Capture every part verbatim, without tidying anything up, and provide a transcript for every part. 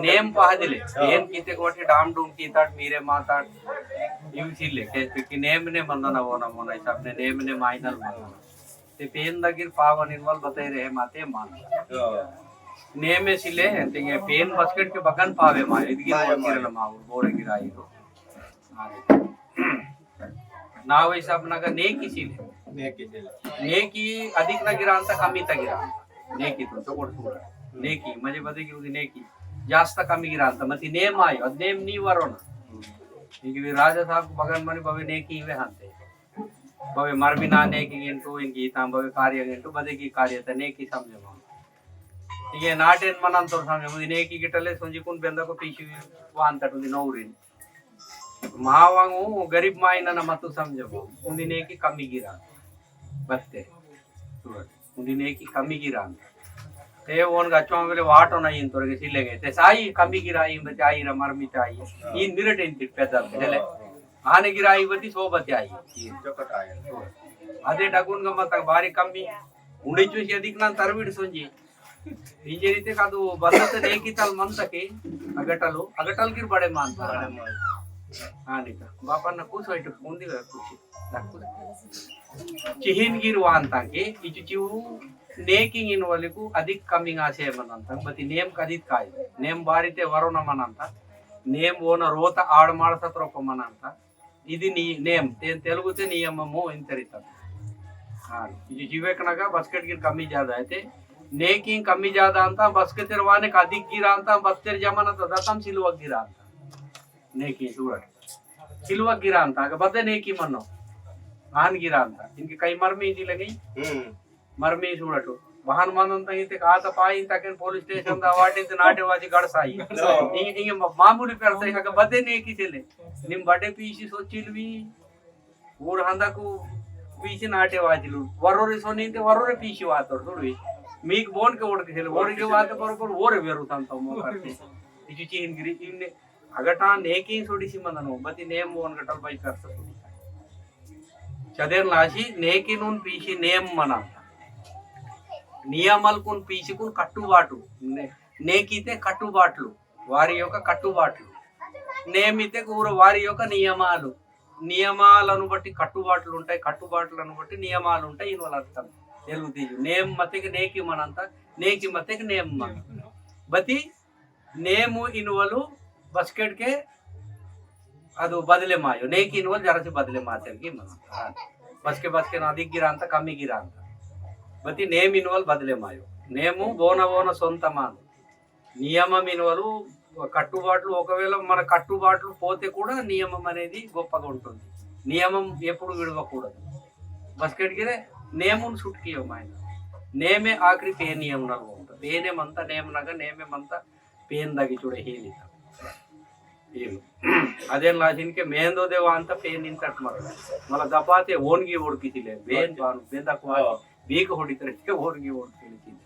नेम पहदिले, नेम किते कोटे डाम डूम की ताट मीरे माताट, इव सिले, के, कि नेम ने मंदना वो ना मोना हिसाब ने नेम ने माइनल मंदना। ते पेन दगिर पावन इनवल बताई रहे माते मान। नेम सिले, ते ये पेन बस्केट के बगन पावे मा, इदगिर पावे मा। वकिरल मा, बोरे गिराई हो। नावे हिसाब नगा नेकी सीले। नेकी सीले। नेकी अधिक न गिरांता, कमी त गिरांता। नेकी तो चोकोट सूड़ा। नेकी, मजे बदे की उदी नेकी। जास्त कमी गिरांता, मती नेम आयो, अद नेम नी वरोना। इंके भी राजा साहब बगन मनी बवे नेकी इवे हंते। बवे मरमी ना नेकी गेंटू, इंकी ताम बवे कार्य गेंटू, बदे की कार्य त नेकी समझे मा। इगे नाटेन मनंतोर समझे, उदी नेकी गिटले सोंजी कुन बेंदा को पीसी वांता टुदी नौरिन। मावांगु गरीब माइना न मतु समझबो। उन्दी नेकी कमी गिरा। बत्ते। उन्दी नेकी कमी गिरा। ते ओन गच्चों वेले वाटो ना इन तोरगे सिलेंगे। ते साई कमी गिरा इन बच्चे आई रा मरमी ते आई। इन मिरट इन तिट पैदल। चले। आने गिरा आई बती सो बती आई। अदे डगुन गम्मा तक बारी कमी। उंडे चूसी अधिक ना तरविड़ सोंजी। इंजेरीते कादु बदलते नेकी तल मंतके अगटलु, अगटल गिर बड़े मानता। बड़े मानता। हाँ, निका। बापा न कुछ होइट उंदी वे कुछ। ना कुछ। चिहिन गिर वानता के, इचु चिउ नेकी इन वाले को अधिक कमी आसे मनंता, बती नेम कदित काय। नेम बारीते वरोना मनंता, नेम वोना रोता आड़ माड़ सत्रोको मनंता। इदि नी-, नेम, ते-, तेलुगुते नियममु इंतरितम। हाँ, इदि जीवेकनगा बस्केट गिर कमी ज्यादा है ते, नेकी कमी ज्यादा अंता, बस्केतेर वाने का अधिक गिरा अंता, बस्तेर जमाना तो दतम सिलुवक गिरा अंता। नेकी सूरत। सिलुवक गिरा अंता, अगर बदे नेकी मनो। आन गिरा अंता। इनके कई मरमी इदि लगी? हम्म। मरमी सूडटु। बहान मनन तंग इते कात पाइन तकन पुलिस स्टेशन दा वाटिन ते नाटे वाजी गड़ साई। नो। इंग, इंग मा-, मामूली पेरसा इंग का बदे नेकी चले। निम बड़े पीसी सोचिलवी, ऊर हंदा को पीसी नाटे वाजिलु। वरोरे सोनी ते वरोरे पीसी वातोर, थोड़ी। मीक बोन के ओड़ के चले, ओड़ के वात बरोबर ओरे वेरु तन तो मो करते। इचु चीन गिरी, इन्ने अगटा नेकी सोड़ी सी मंदनो, बती नेम वोन गटल बाई कर सकू। चदेन लासी नेकी नून पीसी नेम मना। नियमल कुन पीसी कुन कट्टुबाटु। ने-, नेकी ते कट्टुबाटलु। वारी योका कट्टुबाटलु। नेम इते कूर वारी योका नियमालु। नियमालनु बट्टी कट्टुबाटलु उंटाई, कट्टुबाटलनु बट्टी नियमालु उंटाई, इनवल अर्थम। तेलुगु तीजु। नेम मतेक नेकी मनंता, नेकी मतेक नेम मन। बती नेमु इनवलु बस्केट के अदु बदले मायो, नेकी इनवल जरसी बदले मातेर की मन। हाँ। बस्के बस्के ना अधिक गिरांता, कमी गिरांता। बती नेम इनवल बदले मायो। नेमु बोना बोना सोंता मानु। नियमम इनवलु कट्टुबाटलु, ओकवेला मन कट्टुबाटलु पोते कूडा नियमम अनेदी गोप्पगा उंटुंदी। नियमम एप्पुडु विडवकूडदु। बस्केट गिरे नेमुन सुटकियो मायना। नेमे आखिरी पेन नियम नल उंटु। पेने मंता नेम नगा, नेमे मंता पेन दागी चूड़े हेलिता। ईनु। अदेन लासिन के मेंदो देवा अंत पेन इंतट मर। मला दबाते ओनगी ओड़की तिले। बेन बानु, बेंदा कुआ, हाँ। बीक होड़ी तरह के ओनगी ओड़की तिले।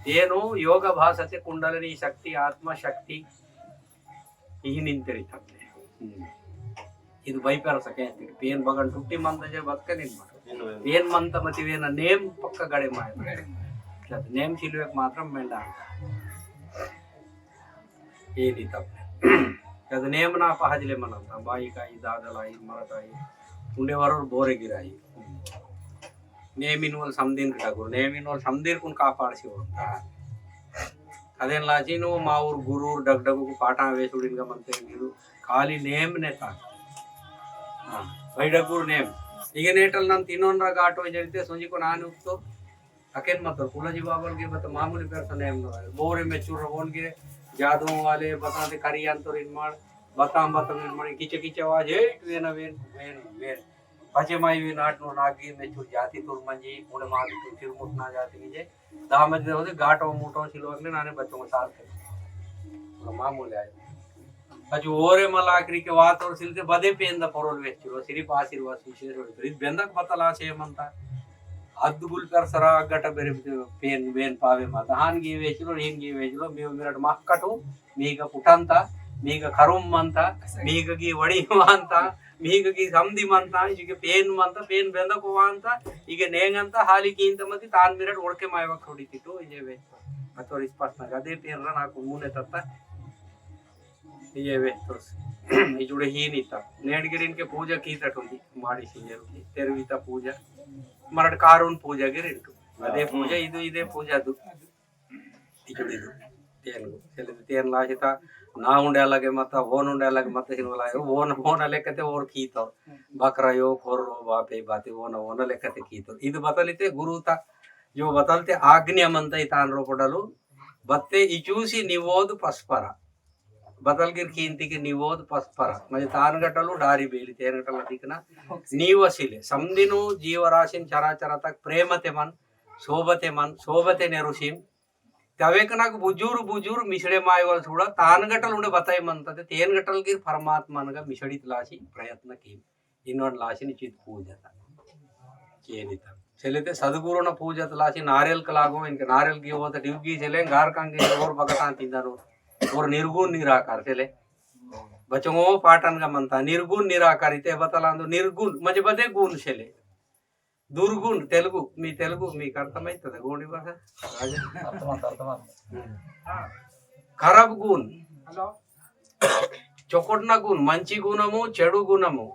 तेनु योग भाषा ते कुंडलिनी शक्ति, आत्मा शक्ति, इही निंतेरी तमने। हम्म। इदु बाई पेर सके, पेन बगन टुट्टी मंत जे बतके निन मर। पेन मंत मति वेना नेम पक्का गड़े माय। जद नेम सिलवेक मात्रम मेंडा। एदी तब। कद नेम ना पहजले मनंता, बाई काई, दादलाई, मरताई, उंडे वरोर बोरे गिराई। नेम इनवल समदिन कटा गुरु, नेम इनवल समदिर कुन कापाड़ सी होता। अदेन लाचिनु माउर गुरुर डगडगु को पाटा वेसुड़िन का मनते गिरु, खाली नेम ने ता। हाँ, भाई डगुर नेम। इगे नेटल नन तिनोन रा गाटो जरिते सोंजी को नान उक्तो, अकेन मत कुलजी बाबल के बत मामूली पेरसन नेम नो। बोरे में चुर ओन के जादू वाले बताते करियान तो रिनमाड़, बताम बताम रिनमाड़, किचे किचे आवाज, "हे, वेन, वेन, वेन, वेन।" पचे माई वेन आठ नो नागी में चुर जाति तुर मंजी, उड़े मागी तुर चिरमुट ना जाति कीजे। दामद दे होते गाटो मुटो सिलवक ने नाने बच्चों को साथ कर। उड़े मामूली आए। अजु ओरे मल आखिरी के वात और सिलते बदे पेंदा परोल वेच्चुरो, सिर्फ आशीर्वाद विशेष होय। तो इद बेंदक बतला से मनता। अद्दुगुल कर सरा गट बेरे पेन, बेन पावे माता। हान गी वेचलो, हीन गी वेचलो, मी मिरट मक्कटु, मीग पुटंता, मीग करुम मंता, मीग गी वड़ी मंता, मीग की समदी मंता, इगे पेन मंता, पेन बेंदा को वांता, इगे नेंगंता, हाली कींता मती, तान मिरट ओड़के मायवा खोड़ी तिटो, इजे वे। अतोर इस पास ना गदे पेन रना को मुने तत्ता, इजे वे। तो इजुड़े ही नीता। नेड़ गिरिन के पूजा की तटुंदी, माड़ी सिंजर की, तेरवीता पूजा, मरट कारून पूजा गिरिन टू। अदे पूजा, इदु इदे पूजा दु। इचुड़ी दु। तेन, तेन लासिता, ना उंडे अलगे मत, ओन उंडे अलगे मत, हिन वाला है, ओन, ओन लेकते ओर कीतो। बकरा यो, खोर रो, बापे, बाते, ओन, ओन लेकते कीतो। इद बतलिते गुरुता, जो बतलते आज्ञा मंता इतान रोपडलु, बत्ते इचूसी निवोद पस्परा। बतल गिर कींती के निवोद पस्परा। मजे तान गटलु डारी बेली, तेन गटल दिखना। नीवसिले, समदिनु जीवराशिन चराचर तक प्रेमते मन, सोबते मन, सोबते नेरुसिम, तवेकनाक बुजुर बुजुर मिसड़े मायवल सूड़ा तान गटल उंडे बताई मनता ते तेन गटल गिर परमात्मा नगा मिसड़ित लासी प्रयत्न की इनवन लासी निश्चित पूजता केनिता। चले ते सदगुरु न पूजत लासी नारेल कलागो इनके नारेल की होता ड्यूगी चले गार कांगे और बगतान तिंदनो और निर्गुण निराकार चले बचंगो पाटन का मनता निर्गुण निराकार इते बतलांदो निर्गुण मजे बदे गुण चले दुर्गुण तेलुगु, मी तेलुगु, मीकु अर्थमैतदा गोंडी भाषा? राजा? अर्थमैतदा, अर्थमैतदा। खराब गुण, चोकोटना गुण, मंची गुणमु, चेडु गुणमु,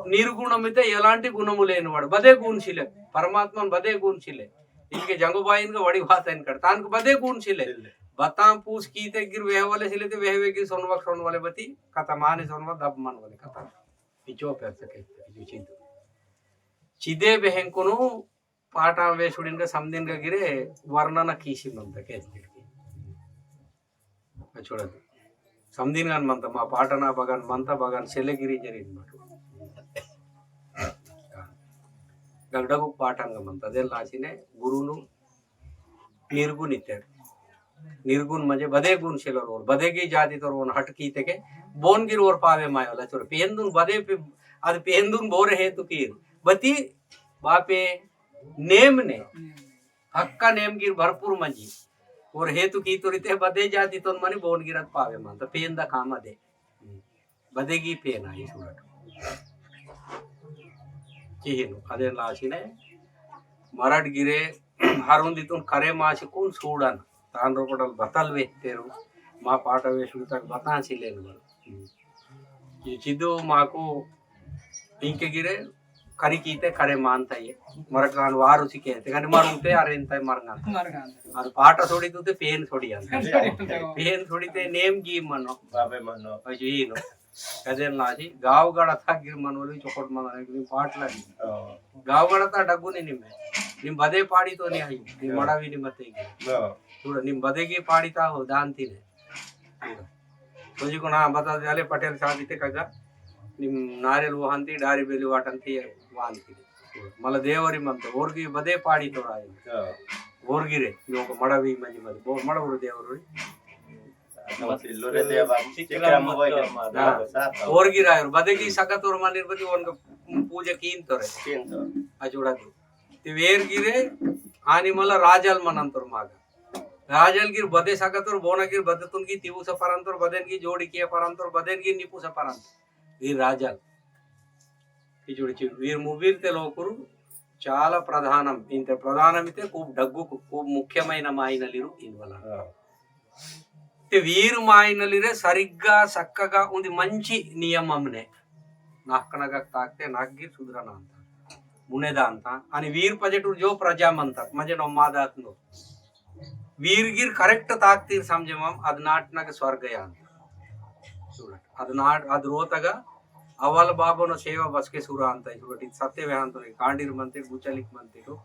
निर्गुणमिते एलांटी गुणमु लेनिवाडु, बदे गुण सिले, परमात्मन बदे गुण सिले। इनके जंगुबाईन के वड़ी बात है इनकर, तानकु बदे गुण सिले। बताम पूस कीते गिर वेहवाले सिले ते वेहवे गिर सोनवाक सोनवाले बती, कथा माने सोनवा दब मन वाले कथा। पिचो पेरसके, पिचो चिदु। चिदे बेहेंकुनु पाटा वेसुडिन का समदिन का गिरे वर्णना कीसी मंता केत किटकी। अचोड़ा समदिन गान मंता, मा पाटना बगान मंता, बगान सेले गिरी जरीन मटु। गगडगु पाटन का मंता, देन लासिने गुरुनु निर्गुण इत्ते। निर्गुण म्हणजे बदे गुण सिलोर ओर, बदे की जाति तोर ओन हट कीतेके, बोन गिर ओर पावे मायोला चोर। पेंदुन बदे पे, अद पेंदुन बोरे हेतु कीर। बती बापे नेम ने, हक्का नेम गिर भरपूर मंजी। ओर हेतु कीतोर इते बदे जाति तोन मनी बोन गिरत पावे मंता, पेंदा काम अदे। बदेगी पेन आई सूरत। चिहिनु, अदे लासिने मरट गिरे हरुंदी तुन करे मासी कुन सूडन। तान रोपडल बतल वे तेरु। मा पाटा वे सुरतक बतान सिलेन बर। ये चिदो माको इंके गिरे करी कीते करे मानता ये। मरट कान वारु सिके ते कनी मरुंते अरेंता मरंगा। मरंगा। अद पाटा सोडी तुते पेन सोडी अंता। पेन सोडी ते नेम गी मनो। बाबे मनो। अजी नो। कदेल नाजी गाव गड़ा तक गिर मनवली चोकोट मनवली गिर पाट लगी। गाव गड़ा ता डग्गु नी निम्मे। निम बदे पाड़ी तो नी आई। निम मड़ावी निम मते गिर। थोड़ा निम बदे गी पाड़ी ता हो दान तीने। थोड़ा। तो जी को ना बता दे, अले पटेल साहब इते कगा। निम नारेल वो हंती, डारी बेली वाटंती, वांती। मला देवरी मनते, ओरगी बदे पाड़ी तो राय। ओरगी रे, यो को मड़ावी मजी मत, बोर मड़ावर देवरी। नमस्ते, लोरे देवा, चिकरा चिकरा मत मोबाइल कर। हाँ। साथ हो। ओरगी राय, बदे की सकत और मानिर बदी ओनका पूजा कीन तो रे। कीन तो। अजुड़ा तू। ते वेर गिरे, आनी मला राजल मनंतर मागा। राजल गिर बदे सकत और बोना गिर बदे तुन की तिवु सपरंतर, बदेन की जोड़ी किया परंतर, बदेन की निपु सपरंतर। वीर राजल। इचुड़ी चु-, वीर मुवीर ते लोकुरु चाला प्रधानम, इंते प्रधानम इते खूब डग्गु, खूब मुख्यमैन माइनलिरु इनवला। हाँ। ते वीर माइनलिरे सरिग्गा सक्कगा उंदी मंची नियममने। नाकनगा ताकते नाकगिर सुधरना अंता। मुनेदा अंता। अनि वीर पजेटुर जो प्रजा मंता, मजे नम्मादात नो। वीर गिर correct ताकतीर समझे मम, अद नाटनग स्वर्ग यान। सूरत। अद नाट, अद रोतगा अवल बाबोन सेवा बसके सुरा अंत। सूरत। इद सत्य वेहांतोर, कांडीर मंते, बुचलिक मंते तो।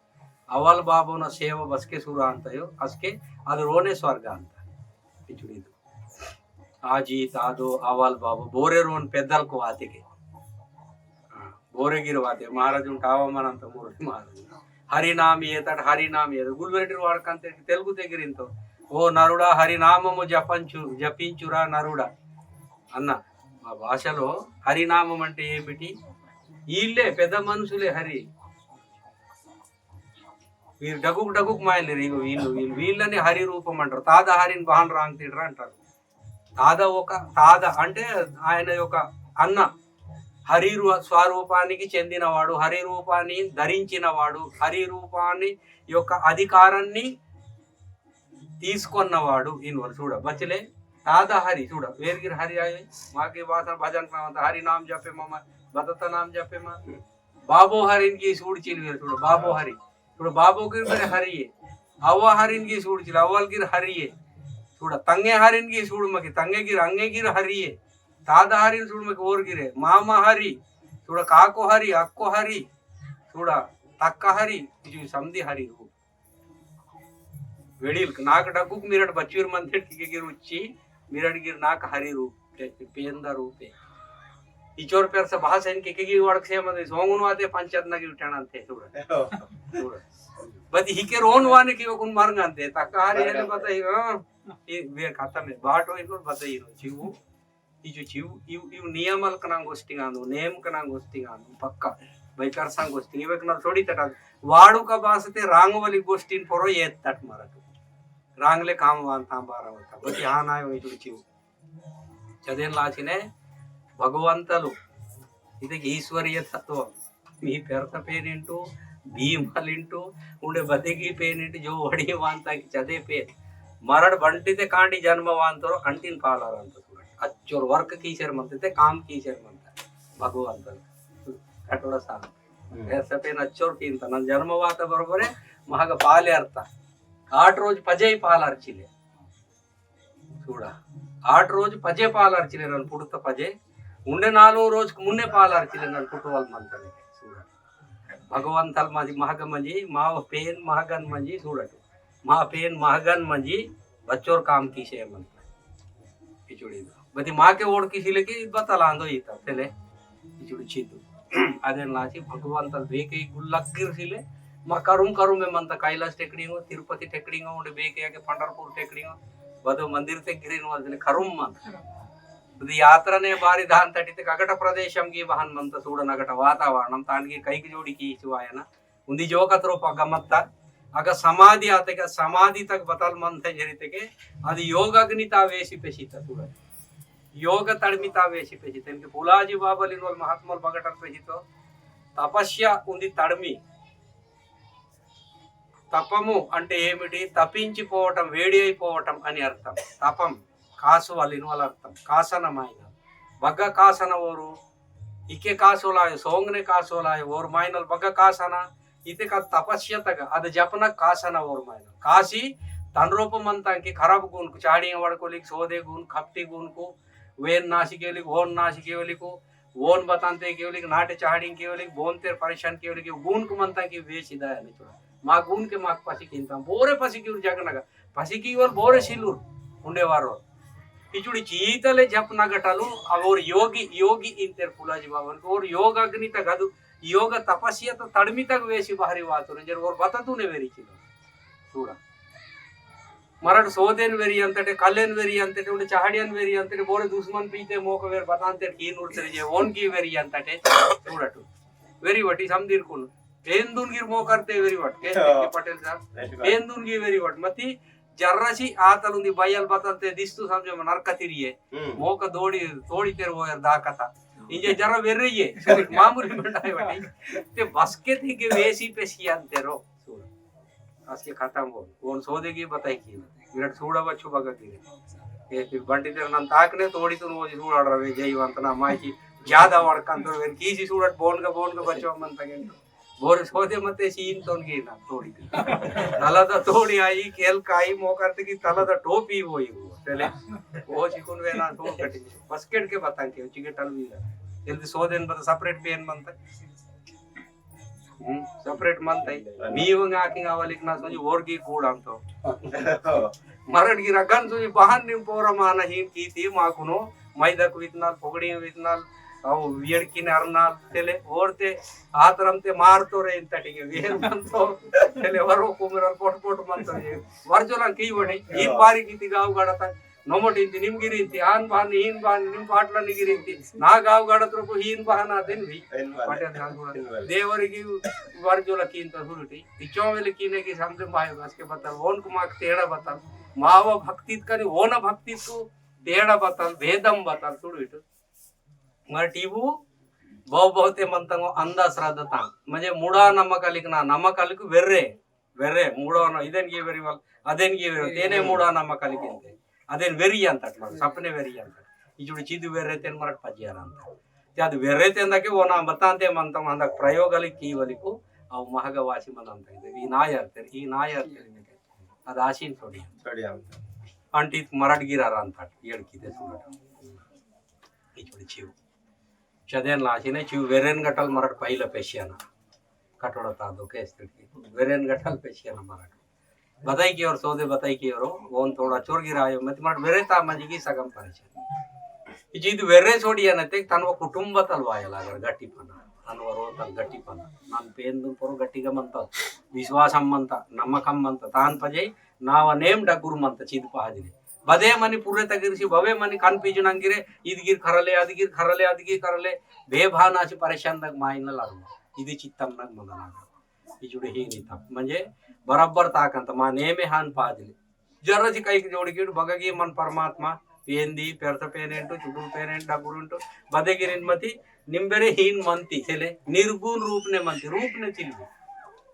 अवल बाबोन सेवा बसके सुरा अंत यो, असके अद रोने स्वर्ग अंत। पिछुड़ी दो। आजी, तादो, अवल बाबो, बोरे रोन पेदल को आते के। हाँ, बोरे गिरवाते, महाराज उन टावा मनंत बोरे महाराज। हरि नाम ये तट, हरि नाम ये तट। गुलबेरेटिर वाड़कंते तेलुगु ते गिरिंतो। ओ नरुड़ा हरि नाममु जपंचु, जपिंचुरा नरुड़ा। अन्न, मा भाषलो हरि नामम अंटे एमिटि? ईळ्ळे पेद्द मनुषुले हरि। वीर डगुक डगुक मायलेर, इगो वीळ्ळु, वीळ्ळु, वीळ्ळने हरि रूपम अंटारु। ताद हरिन बहान रांग तीडरा अंटारु। ताद ओक, ताद अंटे आयन योक अन्न। हरि रू-, स्वरूपानिकि चेंदिनवाडु, हरि रूपानि धरिंचिनवाडु, हरि रूपानि योक्क अधिकारन्नि तीसुकोन्नवाडु इनवल सूड। बचले तादा हरि सूड, वेरगिर हरि आये, मागे बासा भजन पावंत हरि नाम जपे मम, बतत नाम जपे मम। बाबो हरिन की सूड चिलवेर सूड, बाबो हरि। सूड बाबो गिर मेरे हरिये। अव्वा हरिन की सूड चिल, अव्वल गिर हरिये। सूड तंगे हरिन की सूड मके, तंगे गिर, अंगे गिर हरिये। तादा हरिन सूड मके ओर गिरे। मामा हरि। सूड काको हरि, अक्को हरि। सूड तक्का हरि, इजु समदी हरि हो। वेड़िल नाक डगुक मिरट बच्चूर मंदिर की गिर उच्ची, मिरट गिर नाक हरि रूप, पे-, पेंदा रूपे। इचोर पेर से भाषा इनके के गिर वड़क से मंदिर सोंगुन वाते पंचायत ना गिर उठाना अंते, सूड। सूड। बद हिके रोन वाने की वकुन मरंग अंते, तक्का हरि है बता ही, हाँ। ये वे खाता में बाटो इनको बता ही रो, चिवु। इजु चिव, इव, इव नियमल कना गोष्टिंग आंदु, नेम कना गोष्टिंग आंदु, पक्का। भाई करसांग गोष्टिंग, इवे कना थोड़ी तटा, वाड़ू का बासते रांग वाली गोष्टिंग परो ये तट मारा तू। रांगले काम वान ताम बारा होता। बती हाँ ना इजु चिव। चदेन लाचिने भगवंतलु। इदे ईश्वरीय तत्व। मी पेरत पेनिंटु, भीमलिंटु, उंडे बदेगी पेनिंटु, जो वड़ी वांता की चदे पेन। मरड़ बंटी ते कांडी जन्म वांतरो, अंटिन पालार अंत सूडट। अच्चोर work कीसेर मंता ते काम कीसेर मंता। भगवंतल। कटोड़ा सा। हम्म। पेरत पेन अच्चोर कींता, नन जन्म वाता बरोबरे, महाग पाले अर्थ। आठ रोज पजे ही पालार चिले। सूडा। आठ रोज पजे पाल अर्चिले नन पुटुत पजे। उंडे नालो रोज मुन्ने पाल अर्चिले नन पुटुवल मंतने। सूडा। भगवंतल मजी महग मजी, माव पेन महगन मजी सूडट। मा पेन महगन मजी, बच्चोर काम कीसे मंत। इचुड़ी। बती माके ओड़ किसी लेके बतल आंदो इता, तेले। इचुड़ी चीतु। अदेन लाची भगवंतल बेके गुल्लक गिर सिले, मा करुम करुम में मंता कैलाश टेकड़ींगो, तिरुपति टेकड़ींगो, उंडे बेके आके पंढरपुर टेकड़ींगो, बदो मंदिर ते गिरिन वाल दिले करुम मंता। उदी यात्रा ने बारी दान तटी ते कगट प्रदेशम की बहन मंता सूडन अगट वातावरणम तान की कैक जोड़ी की सिवायना। उंदी जोकत रूप अगमत्ता, अग समाधि आते का समाधि तक बतल मंते जरिते के, अद योग अग्निता वेसी पेसिता सूडन। योग तड़मिता वेसी पेसिता, इनके फुलाजी बाबल इनवल महात्मल बगटल पेसितो, तपस्या उंदी तड़मी। तपमु अंटे एमिटि? तपिंचिपोवटं, वेडि अयिपोवटं अनि अर्थं। तपं कासुवल इनवल अर्थं, कासनमायिनल। बग्ग कासन ओरु, इके कासोलाय, सोंगने कासोलाय, ओरु मायिनल बग्ग कासन, इते का तपस्यतग, अद जपन कासन ओरु मायिनल। कासी तन रूप मंतांकि खराब गुणकु, चाड़िया वड़कोलिक, सोदे गुण, खपटी गुणकु, वेन नासिकेलिक, ओन नासिकेलिकु, वोन बतान्ते केवलिक, नाटे चाहड़िंग केवलिक, बोन्ते परेशान केवलिक, गुण कुमन्ता की वेचिदा है निचोड़ा। मा गुण के माक पसी किन्ता, बोरे पसी की उर जगनगा, पसी की उर बोरे सिलुर, उंडे वारो। पिचुड़ी चीतले जप नगटलु, अब और योगी, योगी इंतेर पुलाजी बाबन को, और योग अग्नि तक अदु, योग तपस्या तो तड़मी तक वेसी बाहरी वातुर, जर और बता तूने वेरी चिलो। सूड़ा। मरड़ सोदेन वेरी अंतटे, कलेन वेरी अंतटे, उंडे चाहड़ियन वेरी अंतटे, बोरे दुश्मन पीते मोक वेर बतान्ते कीन उड़ते जे, ओन की वेरी अंतटे, सूड़टु। वेरी वटी समदीर कुन। पेन दुन गिर मोकरते वेरी वट, के, के पटेल साहब। पेन दुन गिर वेरी वट। मती जर्रसी आतल उंदी बयल बतलते दिस्तु समझे मन नरकतिरिये। मोक दोड़ी, तोड़ी तेर वो यार दा कथा। इंजे जर्रा वेरी ये, सूड़ मामूली मंडाई वटी। ते बसके थी के वेसी पे सियान तेरो। सूड़। असके खतम हो। कौन सो देगी बताई की। विराट सूड़ा बच्चो बगा की। ये फिर बंटी तेरे नन ताकने तोड़ी तुन वो सूड़ा रवे जय वंतना माई की। ज्यादा वड़कन तो वेन की सी सूड़ा बोन का, बोन का बच्चो मन तक। बोर सो दे मते सीन तोन की ना तोड़ी। तला दा तोड़ी आई, केल काई मोकर ते की तला दा टोपी वो ही वो। चले। वो चिकुन वे ना तो कटी। बस्केट के बताई के, चिके टल भी ना। जल्दी सो देन बता separate पेन मन तक। हम्म, separate मनता है। मी वंग आकिंग आवलिक ना सोंजी ओर की कूड़ाम तो। मरण की रगन सोंजी बहन निम पोरा माना हीन की थी माकुनो, मैदक वितनाल, पकड़ी वितनाल, अव वियड़ की नरनाल, तेले ओर ते आतरम ते मार तो रे इंतटिंगे, वेर मन तो, तेले वरो कुमरल पोट पोट मन तो ये। वर्जोला की वड़ी, हीन बारी की थी गाव गड़ा तक, नमोट इंती, निम गिर इंती, आन बहान, हीन बहान, निम पाटला नि गिर इंती, ना गाव गाड़त रोको हीन बहान आते नि भी। हीन बहान। पाटला ध्यान बहान। हीन बहान। देवर की वर्जो लकी इंता सुरुटी, इचो वेले कीने की सामने भाई बस के बतल, ओन को माक तेड़ा बतल, मावा भक्तित करी, ओन भक्तित को तेड़ा बतल, भेदम बतल, सुरुटी। मर टीबू, बहु बहुते मंतंगो अंधश्रद्धा तांग। म्हणजे मूढ़ा नम्मकालिक ना नम्मकालिक वेर्रे, वेर्रे, मूढ़ा न इदेन गे वेरी वाल, अदेन गे वेरी, तेने मूढ़ा नम्मकालिक इंते। अदेन वेरी अंतट मर, सपने वेरी अंतट। इचुड़ चिदु वेर्रे तेन मरट पजियार अंतट। ते अद वेर्रे तेन दके वो ना बतांते मंतंग अंदक प्रयोगालिक की वलिकु, अव महगवासी मन अंतट। ई नायर तेर, ई नायर तेर। अद आशीन सोडिया। सोडिया। अंटित मरट गिरा अंतट, येड़ की ते सुनट। इचुड़ चिव। चदेन लाचिने चू वेरेन गटल मरट पहिला पेशियाना। कटोड़ा तादो केस तिड़की। वेरेन गटल पेशियाना मरट। बताई की और सौदे बताई की और ओन थोड़ा चोर गिरायो। मत मरट वेरे ता मजी की सगम परेशान। इजी इद वेरे सोडियाना ते तनवा कुटुंब तल वायला अगर गट्टी पना। तनवा रो तल गट्टी पना। नन पेन दुन परो गट्टी का मंता। विश्वासम मंता। नम्मकम मंता। तान पजे नावा नेम डगुर मंता चिद पहादिने। बदे मनी पुर्रे तगिरसी बवे मनी कन पीजुन अंगिरे, इदगिर खरले, अदगिर खरले, अदगिर खरले, बेभान आसी परेशान दग माइन लारू। इदि चित्तम नग मदनाग। इजुड़े ही नहीं था। म्हणजे बराबर ताकंत मा नेमे हान पादिले। जरा सी कई जोड़ी किड़ बगगी मन परमात्मा, पेंदी, पेरत पेनेंटु, चुडुर पेनेंटु, डगुरुंटु, बदे गिरिन मती, निम्बेरे हीन मंती, चले, निर्गुण रूप ने मंती, रूप ने चिल्बी।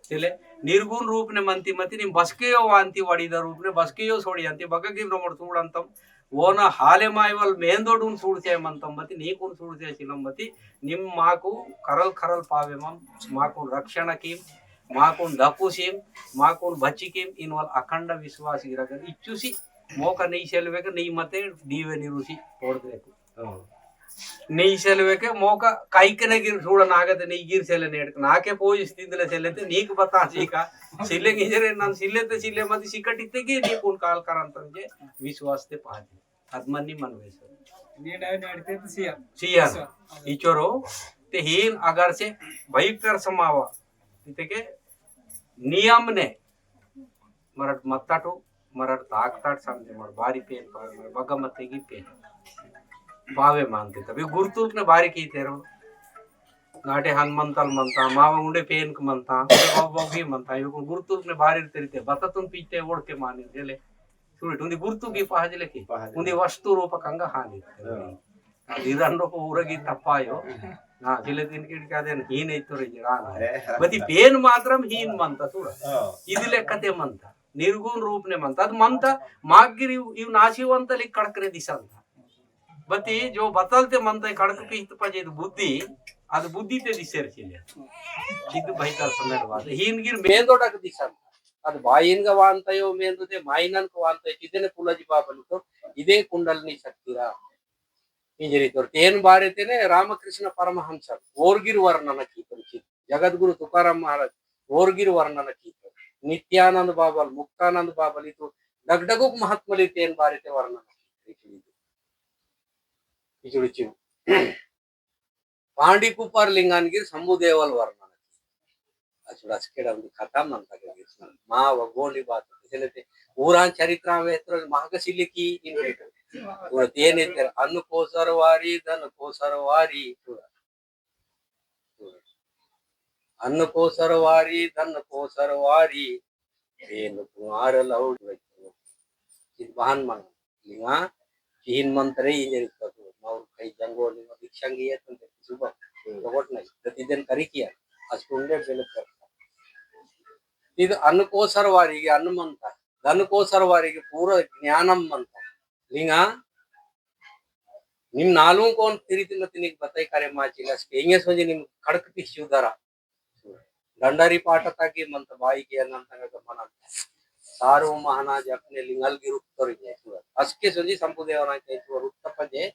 चले, निर्गुण रूप ने मंती मती, निम बसकेयो वांती वड़ीदा रूप ने, बसकेयो सोड़ियांती, बगगिन रोमड़ सूड़ंतम, वोना हाले मायवल मेंदोडुन सूड़से मंतम मती, नीकुन सूड़से चिलम मती, निम माकु करल करल पावे मम, माकुन रक्षण कीम, माकुन दकुसीम, माकुन बचिकीम, इनवल अखंड विश्वास गिरगन इच्चुसी, मोका नी सेलवेक नी मते डीवे निरुसी, तोड़ देकु। हाँ। नी सेलवेके मोका काइकने गिर सूड़ा नागते नी गिर सेले नेड़क। नाके पोई स्थितिले सेलेते नीक बतासी का। सिले गिजरे नन सिले ते सिले मति सिकट इत्ते गी नी कुन काल करंतन जे विश्वास ते पाजे। अदमन्नी मन वेसो। नी डाय नड़ते तो सिया। सिया। सिया। इचोरो ते हीन अगर से भयंकर समावा। इत्ते के नियम ने मरट मत्ताटो, मरट ताकताट समझे, मर बारी पेन पावे, मर बग्गा मत्ते की पेन। पावे मानते तभी गुरुतुल ने बारी की तेरो। नाटे हनुमंतल मनता, मावा उंडे पेन क मनता, बाबा की मनता, यो गुरुतुल ने बारी तेरी ते, बता तुम पीते ओढ़ के माने, जेले। सुरे, उन्दी गुरुतु की पहाजले की, पहाजले। उन्दी वस्तु रूप कंगा हानि। हाँ। इरंडो को उरगी तप्पायो। ना, जिले दिन के क्या देन हीन इत्तोर इरान। अरे। बती पेन मात्रम हीन मनता थोड़ा। हाँ। इदिले कते मनता। निर्गुण रूप ने मनता। अद मनता, मागिर इव, इव नाशिवंतली कड़करे दिसंता। बती जो बतलते मनता कड़क पीत पजे बुद्धि, अद बुद्धि ते दिसेर चिले। चिद भाई का समय बात। हीन गिर मेंदोडा के दिसंता। अद बाइन का वांता यो मेंदो ते माइनन को वांता यो। चिदने पुलज बाबल तो, इदे कुंडलनी शक्ति रा। इंजरी तोर तेन बारे तेने रामकृष्ण परमहंस ओरगिर वर्णन कीतोर चित। जगत गुरु तुकाराम महाराज ओरगिर वर्णन कीतोर। नित्यानंद बाबल, मुक्तानंद बाबल इतु डगडगुक महात्मली तेन बारे ते वर्णन कीतोर। इचुड़ी चिव। पांडी कुपार लिंगान गिर शंभु देवल वर्णन। अचुड़ा सिकेड़ा उन्दी खतम नंता के गिर। माँ व गोंडी बात। इसलिए ते पुराण चरित्र में इतना महक सिले की इन। पूरा तेने तेर अन्न को सरवारी, धन को सरवारी। पूरा। अन्न को सरवारी, धन को सरवारी। पेन कुंवार लौट। चित बहान मन। लिंगा, चिहिन मंत्रे इंजरी तत्व, माउर खाई जंगो लिंगा भिक्षांगी ये तंते सुबह, हम्म। रोबोट नहीं, प्रतिदिन करी किया, आज कुंडे बेले कर। इद अन्न को सरवारी के अन्न मंता, धन को सरवारी के पूरा ज्ञानम मंता। लिंगा, निम नालू कौन तिरिति मत निक बताई करे मा चिलस के, इंगे सोंजी निम खड़क पिस्यू दरा। डंडारी पाटा ताकि मंत बाई के अनंतंग गमन। सारो महानाज अपने लिंगल गिरुप तोरी जाए। असके सोजी संबुदेवा ना के तो रुत्त पजे।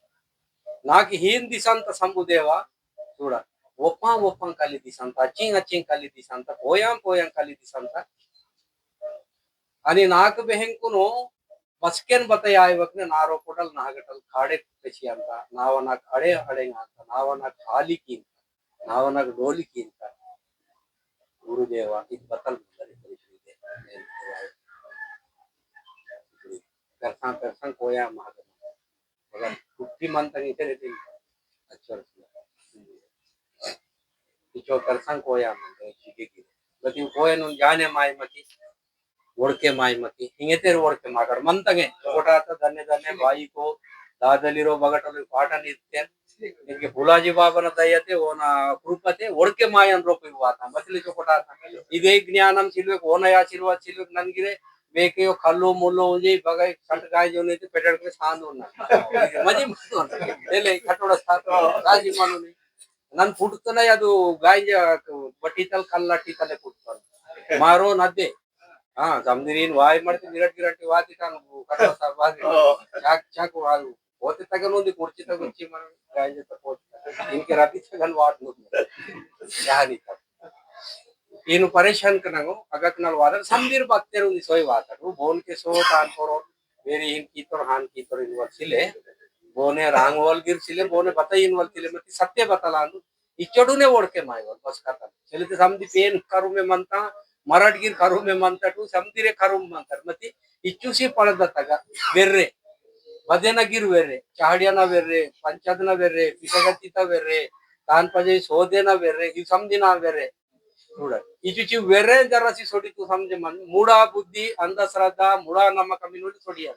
नाक हीन दिसंत संबुदेवा। चूड़ा। ओपा ओपा काली दिसंत, अचिंग अचिंग काली दिसंत, पोयां पोयां काली दिसंत। अनि नाक बेहेंकुनो बसकेन बताई आय वकने नारो कोडल नागटल खाड़े पेचियंता, नावा नाक अड़े अड़े अंता, नावा नाक हाली कीन। नावनक डोली कीनता। गुरुदेवा, इत बतल मुंदरी परिचय दे। करसां, करसां कोया महागम। मगर कुट्टी मन तंग इते लेकिन अच्छा रसना। इचो करसां कोया मन तंग इचो के की। लेकिन कोया नुन जाने माय मती। ओड़के माय मती, हिंगे तेर ओड़के माकर मन तंगे, चोकोटा आता धन्य धन्य भाई को, दादली रो बगटल पाटा नित्य, इनके फुलाजी बाबा ना दया ते, ओना कृपा ते, ओड़के मायन रोपे वाता, बसले चोकोटा। इदे ज्ञानम सिलवे, ओना आशीर्वाद सिलवे, ननगिरे, बेके यो खल्लो मोल्लो उंजे, बगाई खट गाय जो नहीं ते, पेटड़ के सांद होना। मजी मत होना। ले, ले, खटोड़ा साथ, राजी मानो नहीं। नन फुटतो ना यादु, गाय जा, बटीतल, कल्ला टीतले फुटतो। मारो नद्दे। हाँ, समदिरीन वाई मरते मिरट गिरट वाती कान, खटोड़ा साथ वाती। चाक, चाक वालू। होते तगन उंदी कुर्ची तग उच्ची मरन, गांजे तक होते। इनके राती तगन वाट नुक। क्या नहीं तक। इनु परेशान करना को, अगक नल वादन, समदीर बत्तेर उंदी सोई वाता। वो बोन के सो तान करो, मेरी इन की तोर, हान की तोर इन वल सिले। बोने रांग वल गिर सिले, बोने बता इन वल सिले, मती सत्य बता लांदु। इच्चोडुने ओड़के मायवल, बस खतम। चलिते समदी पेन करुमे मंता, मरटगिर करुमे मंता, टू समदीरे करुम मंता। मती इच्चुसी पड़दतगा, वेर्रे। बदेनगिर वेर्रे, चाहड़ियाना वेर्रे, पंचादना वेर्रे, पिसगतिता वेर्रे, तान पजे सोदेना वेर्रे, इव समदिना वेर्रे। चूड़ा। इचुची वेर्रे जरासी सोडी तू समझे मन, मूढ़ा बुद्धि, अंधश्रद्धा, मूढ़ा नम्मकम इनोड़ी सोडिया।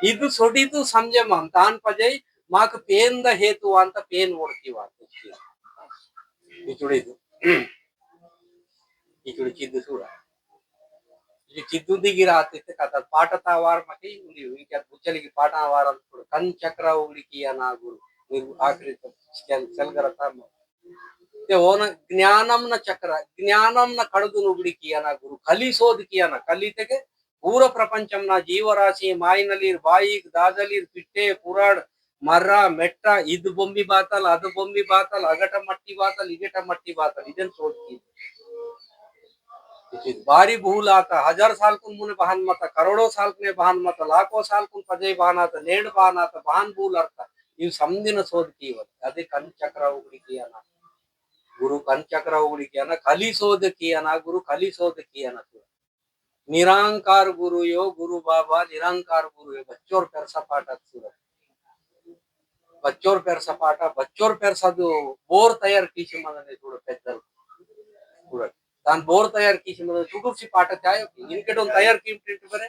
इदु सोडी तू समझे मन, तान पजे माक पेन द हेतु वांता पेन ओड़की वांता। इचुड़ी इदु। इचुड़ी चिद्दु सूड़ा। इचुड़ी चिद्दु दिगिरा आते ते कथा पाटता वार मके उंदी, उंदी क्या बुचली की पाटा वार अंत सूड़ा। कन चक्रा उगड़ी किया ना गुरु। निर-, आखिरी तो चल, चल गरा था। ते ओन ज्ञानम न चक्र, ज्ञानम न कड़दुन उगड़ी किया ना गुरु, कली शोध किया ना, कली तेके पूरा प्रपंचम ना जीवराशि, माइनलीर, बाईक, दादलीर, पिट्टे, पुराण, मर्रा, मेट्टा, इद बोम्बी बातल, अद बोम्बी बातल, अगट मट्टी बातल, इगट मट्टी बातल, इदन शोध की। इचित बारी भूल आता, हजार साल कुन मुने बहान मता, करोड़ों साल कुने बहान मता, लाखों साल कुन पजे बहान आता, नेंड बहान आता, बहान भूल अर्था, इव समदिन शोध कीवत। अदे कन चक्र उगड़ी किया ना। गुरु कन चक्र उगड़ी किया ना, कली शोध किया ना, गुरु कली शोध किया ना। निरंकार गुरु यो, गुरु बाबा निरंकार गुरु यो, बच्चोर पेरसा पाटा सूड़ा। बच्चोर पेरसा पाटा, बच्चोर पेरसा दो बोर तैयार कीसी मनने सूड़ा पेद्दल। सूड़ा। तान बोर तैयार कीसी मनने सुडुर सी पाटा चायो, इनके डोन तैयार की टेंट बरे।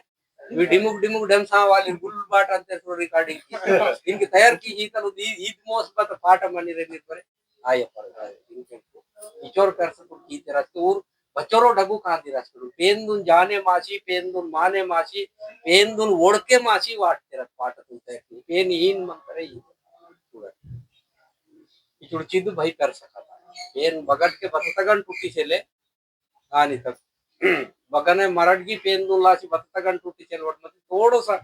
वी डिमुक डिमुक डमसा वाली गुल बाट अंते सो recording की। इनकी तैयार की ही तलो दी ईद मोस बत पाट मनी रे निर्भर आय पर। इनके इचोर कर सकु की तेरा तूर बचोरो डगु का दिरा सकु। पेंदुन जाने मासी, पेंदुन माने मासी, पेंदुन वोड़के मासी वाट तेरा पाट तुम तैयार की। पेन हीन मंतरे ही। इचुड़ चिदु भाई कर सकता। पेन बगट के बततगन टूटी से ले आनी तक बगने मरड़गी पेंदुन लासी बत्तगन टूटी चेलवट मत थोड़ो सा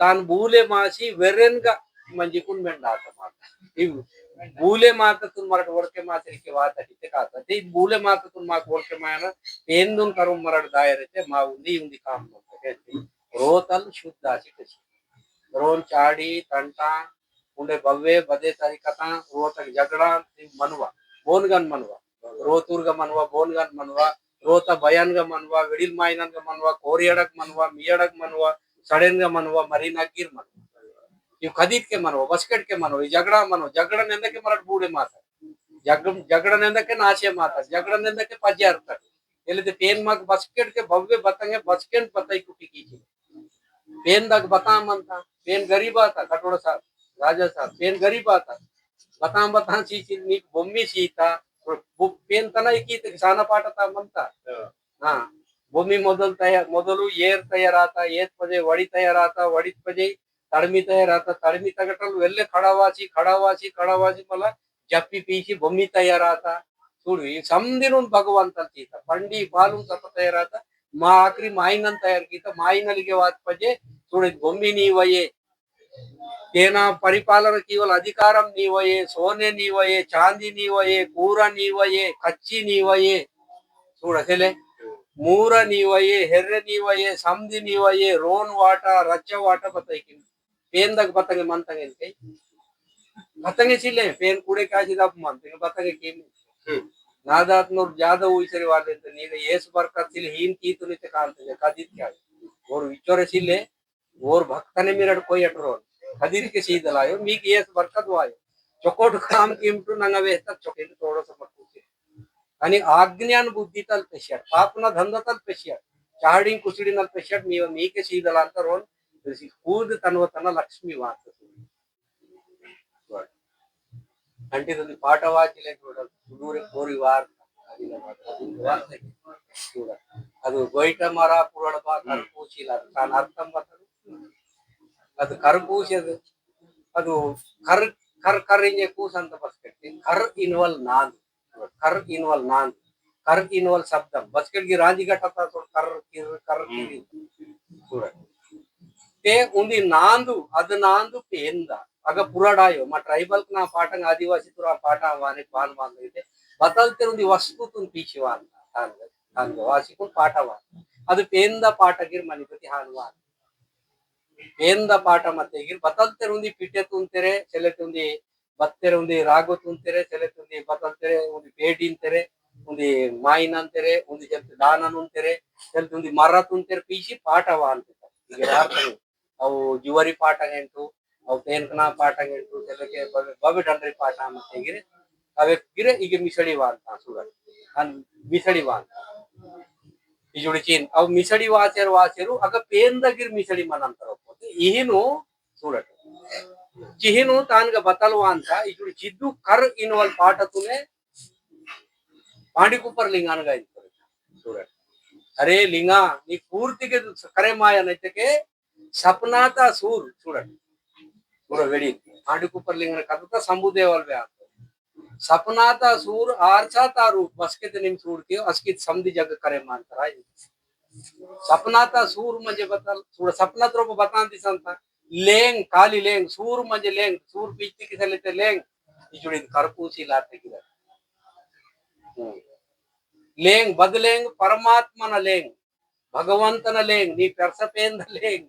तान बूले मासी वेरेन का मंजी कुन मेंडा आता माता। इव बूले माता तुन मरड़ वड़के माते के वाता हिते काता। ते बूले माता तुन माक वड़के मायना पेंदुन करुम मरड़ दायरे ते मा उंदी उंदी काम मत के। रोतल शुद्ध आसी कसी। रोन चाड़ी, तंटा, उंडे बव्वे, बदे तरीकता, रोतक झगड़ा, मनवा, बोनगन मनवा, रोतुरग मनवा, बोनगन मनवा, रोता बयानग मनवा, विडिल माइननग मनवा, कोरियड़क मनवा, मियड़क मनवा, सड़ेनग मनवा, मरी नगीर मनवा। यू खदीद के मनवा, बसकेट के मनवा, यू झगड़ा मनवा, झगड़ा नेंदा के मरट बूढ़े माता। जग-, झगड़ा नेंदा के नाचे माता, झगड़ा नेंदा के पजार तक। एले ते पेन मग बसकेट के बव्वे बतंगे, बसकेट बताई कुटी की। पेन दग बताम मनता, पेन गरीब आता, कटोड़ा साहब, राजा साहब, पेन गरीब आता। बताम बताम सी चीज नीक बोम्मी सीता, बो-, पेन तना ही की ते किसाना पाटा ता मनता। हाँ। हाँ। बोम्मी मोदल तैयार, मोदलु येर तैयार आता, येत पजे वड़ी तैयार आता, वड़ी पजे तड़मी तैयार आता, तड़मी तगटल वेल्ले खड़ावासी, खड़ावासी, खड़ावासी मला जप्पी पीसी बोम्मी तैयार आता। चूड़ू, ई समदिनुन भगवंतल सीता। पंडी बालुन सप तैयार आता। मा आखिरी माइनन तैयार कीता। माइनलिगे वात पजे, चूड़ू, बोम्मी नीवये। तेना परिपालन कीवल अधिकारम नीवये, सोने नीवये, चांदी नीवये, कूरा नीवये, कच्ची नीवये। चूड़ असेले, मूरा नीवये, हेर्रे नीवये, समदी नीवये, रोन वाटा, रच्चा वाटा बताई की। पेंदक बतंगे मंतंगे इनके। बतंगे सिले, पेन कुड़े काजी दाप मंतंगे, बतंगे केम। हम्म। नादात नूर ज्यादा उइसरी वाले तो नीले येस बरकत सिले हीन की तो नीते कांत जे, कादित क्या। और विचोरे सिले, और भक्तने मिरड़ कोई अटरोन। कादित के सीध लायो, मीक येस बरकत वायो। चोकोट काम कीमटू नंगा वेहतर चोकेट तोड़ो समकुचे। अनि आज्ञान बुद्धि तल पेशियट, पापना धंधा तल पेशियट, चाहड़ी कुचड़ी नल पेशियट, मीवा मीके सीध लांतर रोन, खुद तनव तन लक्ष्मी वांत। घंटी तुंदी पाटा वाचिले चूड़ा, सुदूरे कोरी वार, अदिन वार, अदिन वार से चूड़ा। अदु गोइटा मरा पुराण बा कर पूछिला, तान अर्थम बतल। अदु कर पूछे, अदु कर, कर, कर इंजे कूसंत बस कट्टी, कर इनवल नांद, कर इनवल नांद, कर इनवल शब्दम। बस कट्टी रांजी गटा ता तो कर, किर, कर, किर। चूड़ा। ते उंदी नांदु, अद नांदु पेंदा। अग पुराडायो, मा ट्राइबल ना पाटंग आदिवासी तुरा पाटा वाने पान वान इते। बतलते उंदी वस्तु तुन पीछे वान। तान, तान वासी कुन पाटा वान। अद पेंदा पाटा गिर मणिपति हान वान। पेंदा पाटा मते गिर बतलते उंदी पिटे तुन तेरे, चले तुंदी बत्तेरे उंदी रागो तुंतेरे, चले तुंदी बतलतेरे, उंदी पेडिन तेरे, उंदी माइनन तेरे, उंदी जब दानन उंतेरे, चले तुंदी मर्रा तुंतेरे पीसी पाटा वान तेरे। इगे रार तनु। अव जुवरी पाटा गेंटू, अव पेनकना पाटा गेंटू, चले के बबे, बबे डंडरी पाटा मते गिरे। अवे गिरे इगे मिसड़ी वान ता सूरत। अन मिसड़ी वान ता। इजुड़ी चीन, अव मिसड़ी वाचेर वाचेरु, अग पेंदा गिर मिसड़ी मनंतर होते। इहिनु सूरत। चिहिनु तानगा बतल वांता, इचुड़ चिद्दु कर इनवल पाटतुने पांडी कुपर लिंगानगा इंतर। सूरत। अरे लिंगा, नी पूर्ति के करे माया नैते के सपनाता सूर, सूरत। पूरा वेड़ी। पांडी कुपर लिंगन कथता संबुदेवल बे आतो। सपनाता सूर, आरसाता रूप, बसके ते निम सूर के, असकित समदी जग करे मांतरा। सपनाता सूर मजे बतल, सूर सपना तो बता दिसंता। लेंग, काली लेंग, सूर मजे लेंग, सूर पीती किसे लेते लेंग, इजुड़ी करपूसी लाते गिरा। हम्म। लेंग, बदलेंग, परमात्मा न लेंग, भगवंत न लेंग, नी पेरसपेंद लेंग।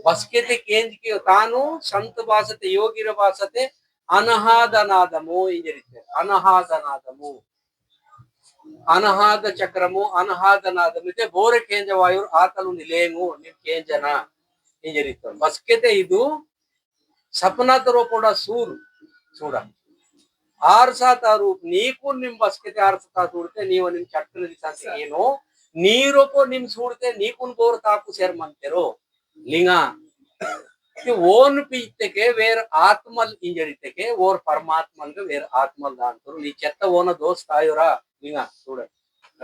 बसके ते केंज के तानु, संत बासते, योगी रे बासते, अनहाद नादमो इंजरिते, अनहाद नादमो। अनहाद चक्रमु, अनहाद नादमिते बोरे केंजवायुर आतलु निलेंगु, निम केंजना, इंजरितम। बसकेते इदु सपना तरो पोड़ा सूर, सूड़ा। आरसा तारूप नीकु निम बसकेते आरसा ता सूड़ते, नीव निम चक्र दिसाते एनो, नीरोपो निम सूड़ते, नीकुन बोर ताकु सेर मंतेरो। लिंगा। कि ओन पीते के वेर आत्मल इंजरिते के, ओर परमात्मल के वेर आत्मल दान करो। नी चेत्त ओन दोस्त आयो रा, लिंगा, सूड़ा।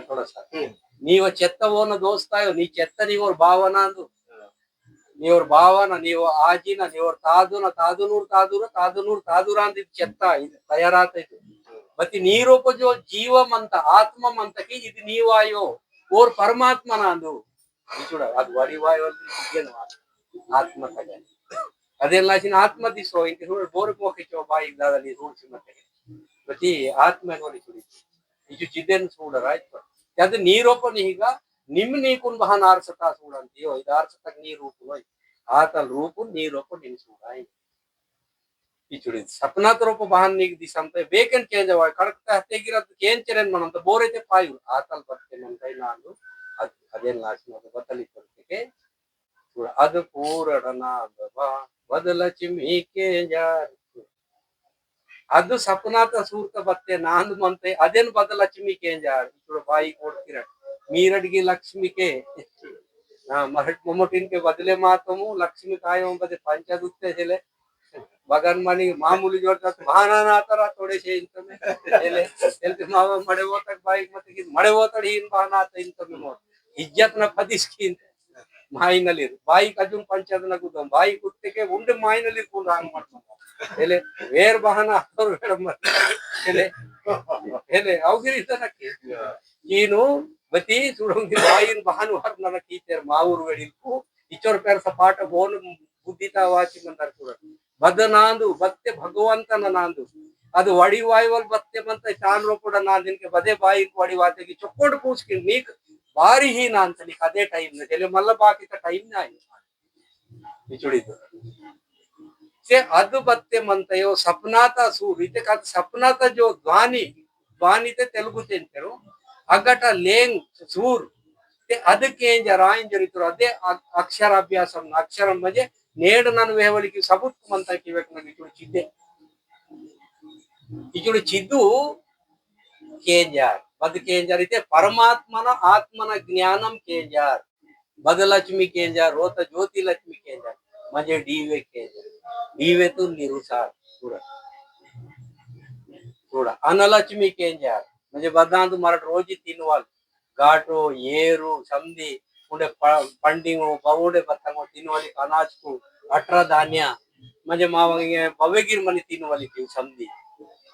थोड़ा सा। नीव चेत्त ओन दोस्त आयो, नी चेत्त नी ओर भावना अंदु। नी ओर भावना, नी ओर आजीना, नी ओर तादुना, तादुनूर, तादुरा, तादुनूर, तादुरा अंदु चेत्त, इद तयारात इद। बती नीरोपो जो जीव मंत, आत्मा मंत की इद नीव आयो, ओर परमात्मा नांदु। इचुड़ा, अद वड़ी वाय वल इज्जन वाल। आत्मा तगा। अदेन लाचिन आत्मा दिसो, इनके सूर बोर पोके चो बाई दादा नी सूर चिमते। बती आत्मा नोड़ी सूड़ी। इचु चिदेन सूड़ा राइट पर। जद नीरोपो निहिगा, निम नीकुन बहान आरसता सूड़न दियो, इद आरसतक नी रूप नोई। आतल रूप नीरोपो निम सूड़ाई। इचुड़ी सपना तरोप बहान निक दिसम ते बेकन केंजवाय कड़क ते हते गिरत केंचरेन मनम ते बोरे ते पायु आतल बत्ते मन कई नांदु। अद-, अदेन लासना तो बतली करते के पूरा अद पूरा नांद बा वद लक्ष्मी केंजार। अद सपना ता सूरत बत्ते नांद मनते अदेन बद लक्ष्मी केंजार। इचुड़ बाई कोड़ किरण मीरड की लक्ष्मी के। हाँ, मरट ममटिन के बदले मातमु लक्ष्मी कायम बदे पंचा दुत्ते चले। बगन मनी मामूली जोर तक बहाना ना तरा थोड़े से इंतमे। एले, एलते मावा मड़े वो तक बाइक मत की मड़े वो तक ही इन बहाना आता इंतमे मोर। इज्जत ना पदिस की इंत। माई नलीर, बाइक अजुन पंचायत ना कुदम, बाइक उत्ते के उंडे माई नलीर कुन रांग मत। एले, वेर बहाना और वेर मत। एले, एले, अवगिरी तना के। कीनु, बती, सुड़ंगी बाइन बहान वार नना की तेर माऊर वेडिल को, इचोर पेर सपाट बोन बुद्धिता वाची मंदर कुरन। बद नांदु, बत्ते भगवंतन नांदु। अद वड़ी वायवल बत्ते मंत तान रोपड़ नांदिन के बदे बाई वड़ी वाते की चोकोट पूछ के नीक बारी ही नांत नीक अदे टाइम ने चले मल्ल बाकी का टाइम ना आई। इचुड़ी तो। ते अद बत्ते मंत यो सपनाता सूर, इते का सपनाता जो ध्वनि, ध्वनि ते तेलुगु तेंतेरो, अगटा लेंग सूर, ते अद केंजरा इंजरितुर अदे अ-, अक्षर अभ्यासम, अक्षरम मजे नेड नन वेहवली की सबूत मंता की वेक नन इचुड़ चिद्दे। इचुड़ चिद्दु केंजार, बद केंजार इते परमात्मन आत्मन ज्ञानम केंजार, बद लक्ष्मी केंजार, रोत ज्योति लक्ष्मी केंजार, मजे डीवे केंजार, डीवे तु निरुसार पूरा। सूड़ा, अनलक्ष्मी केंजार, म्हणजे बदांतु मरट रोजी तिनवाल, गाटो, येरू, समदी, उंडे प-, पंडिंगो, बवुडे बत्तंगो, तिनवाली अनाजकु, अठरा धान्य, म्हणजे मावंगे बवेगिर मनी तिनवाली की समदी,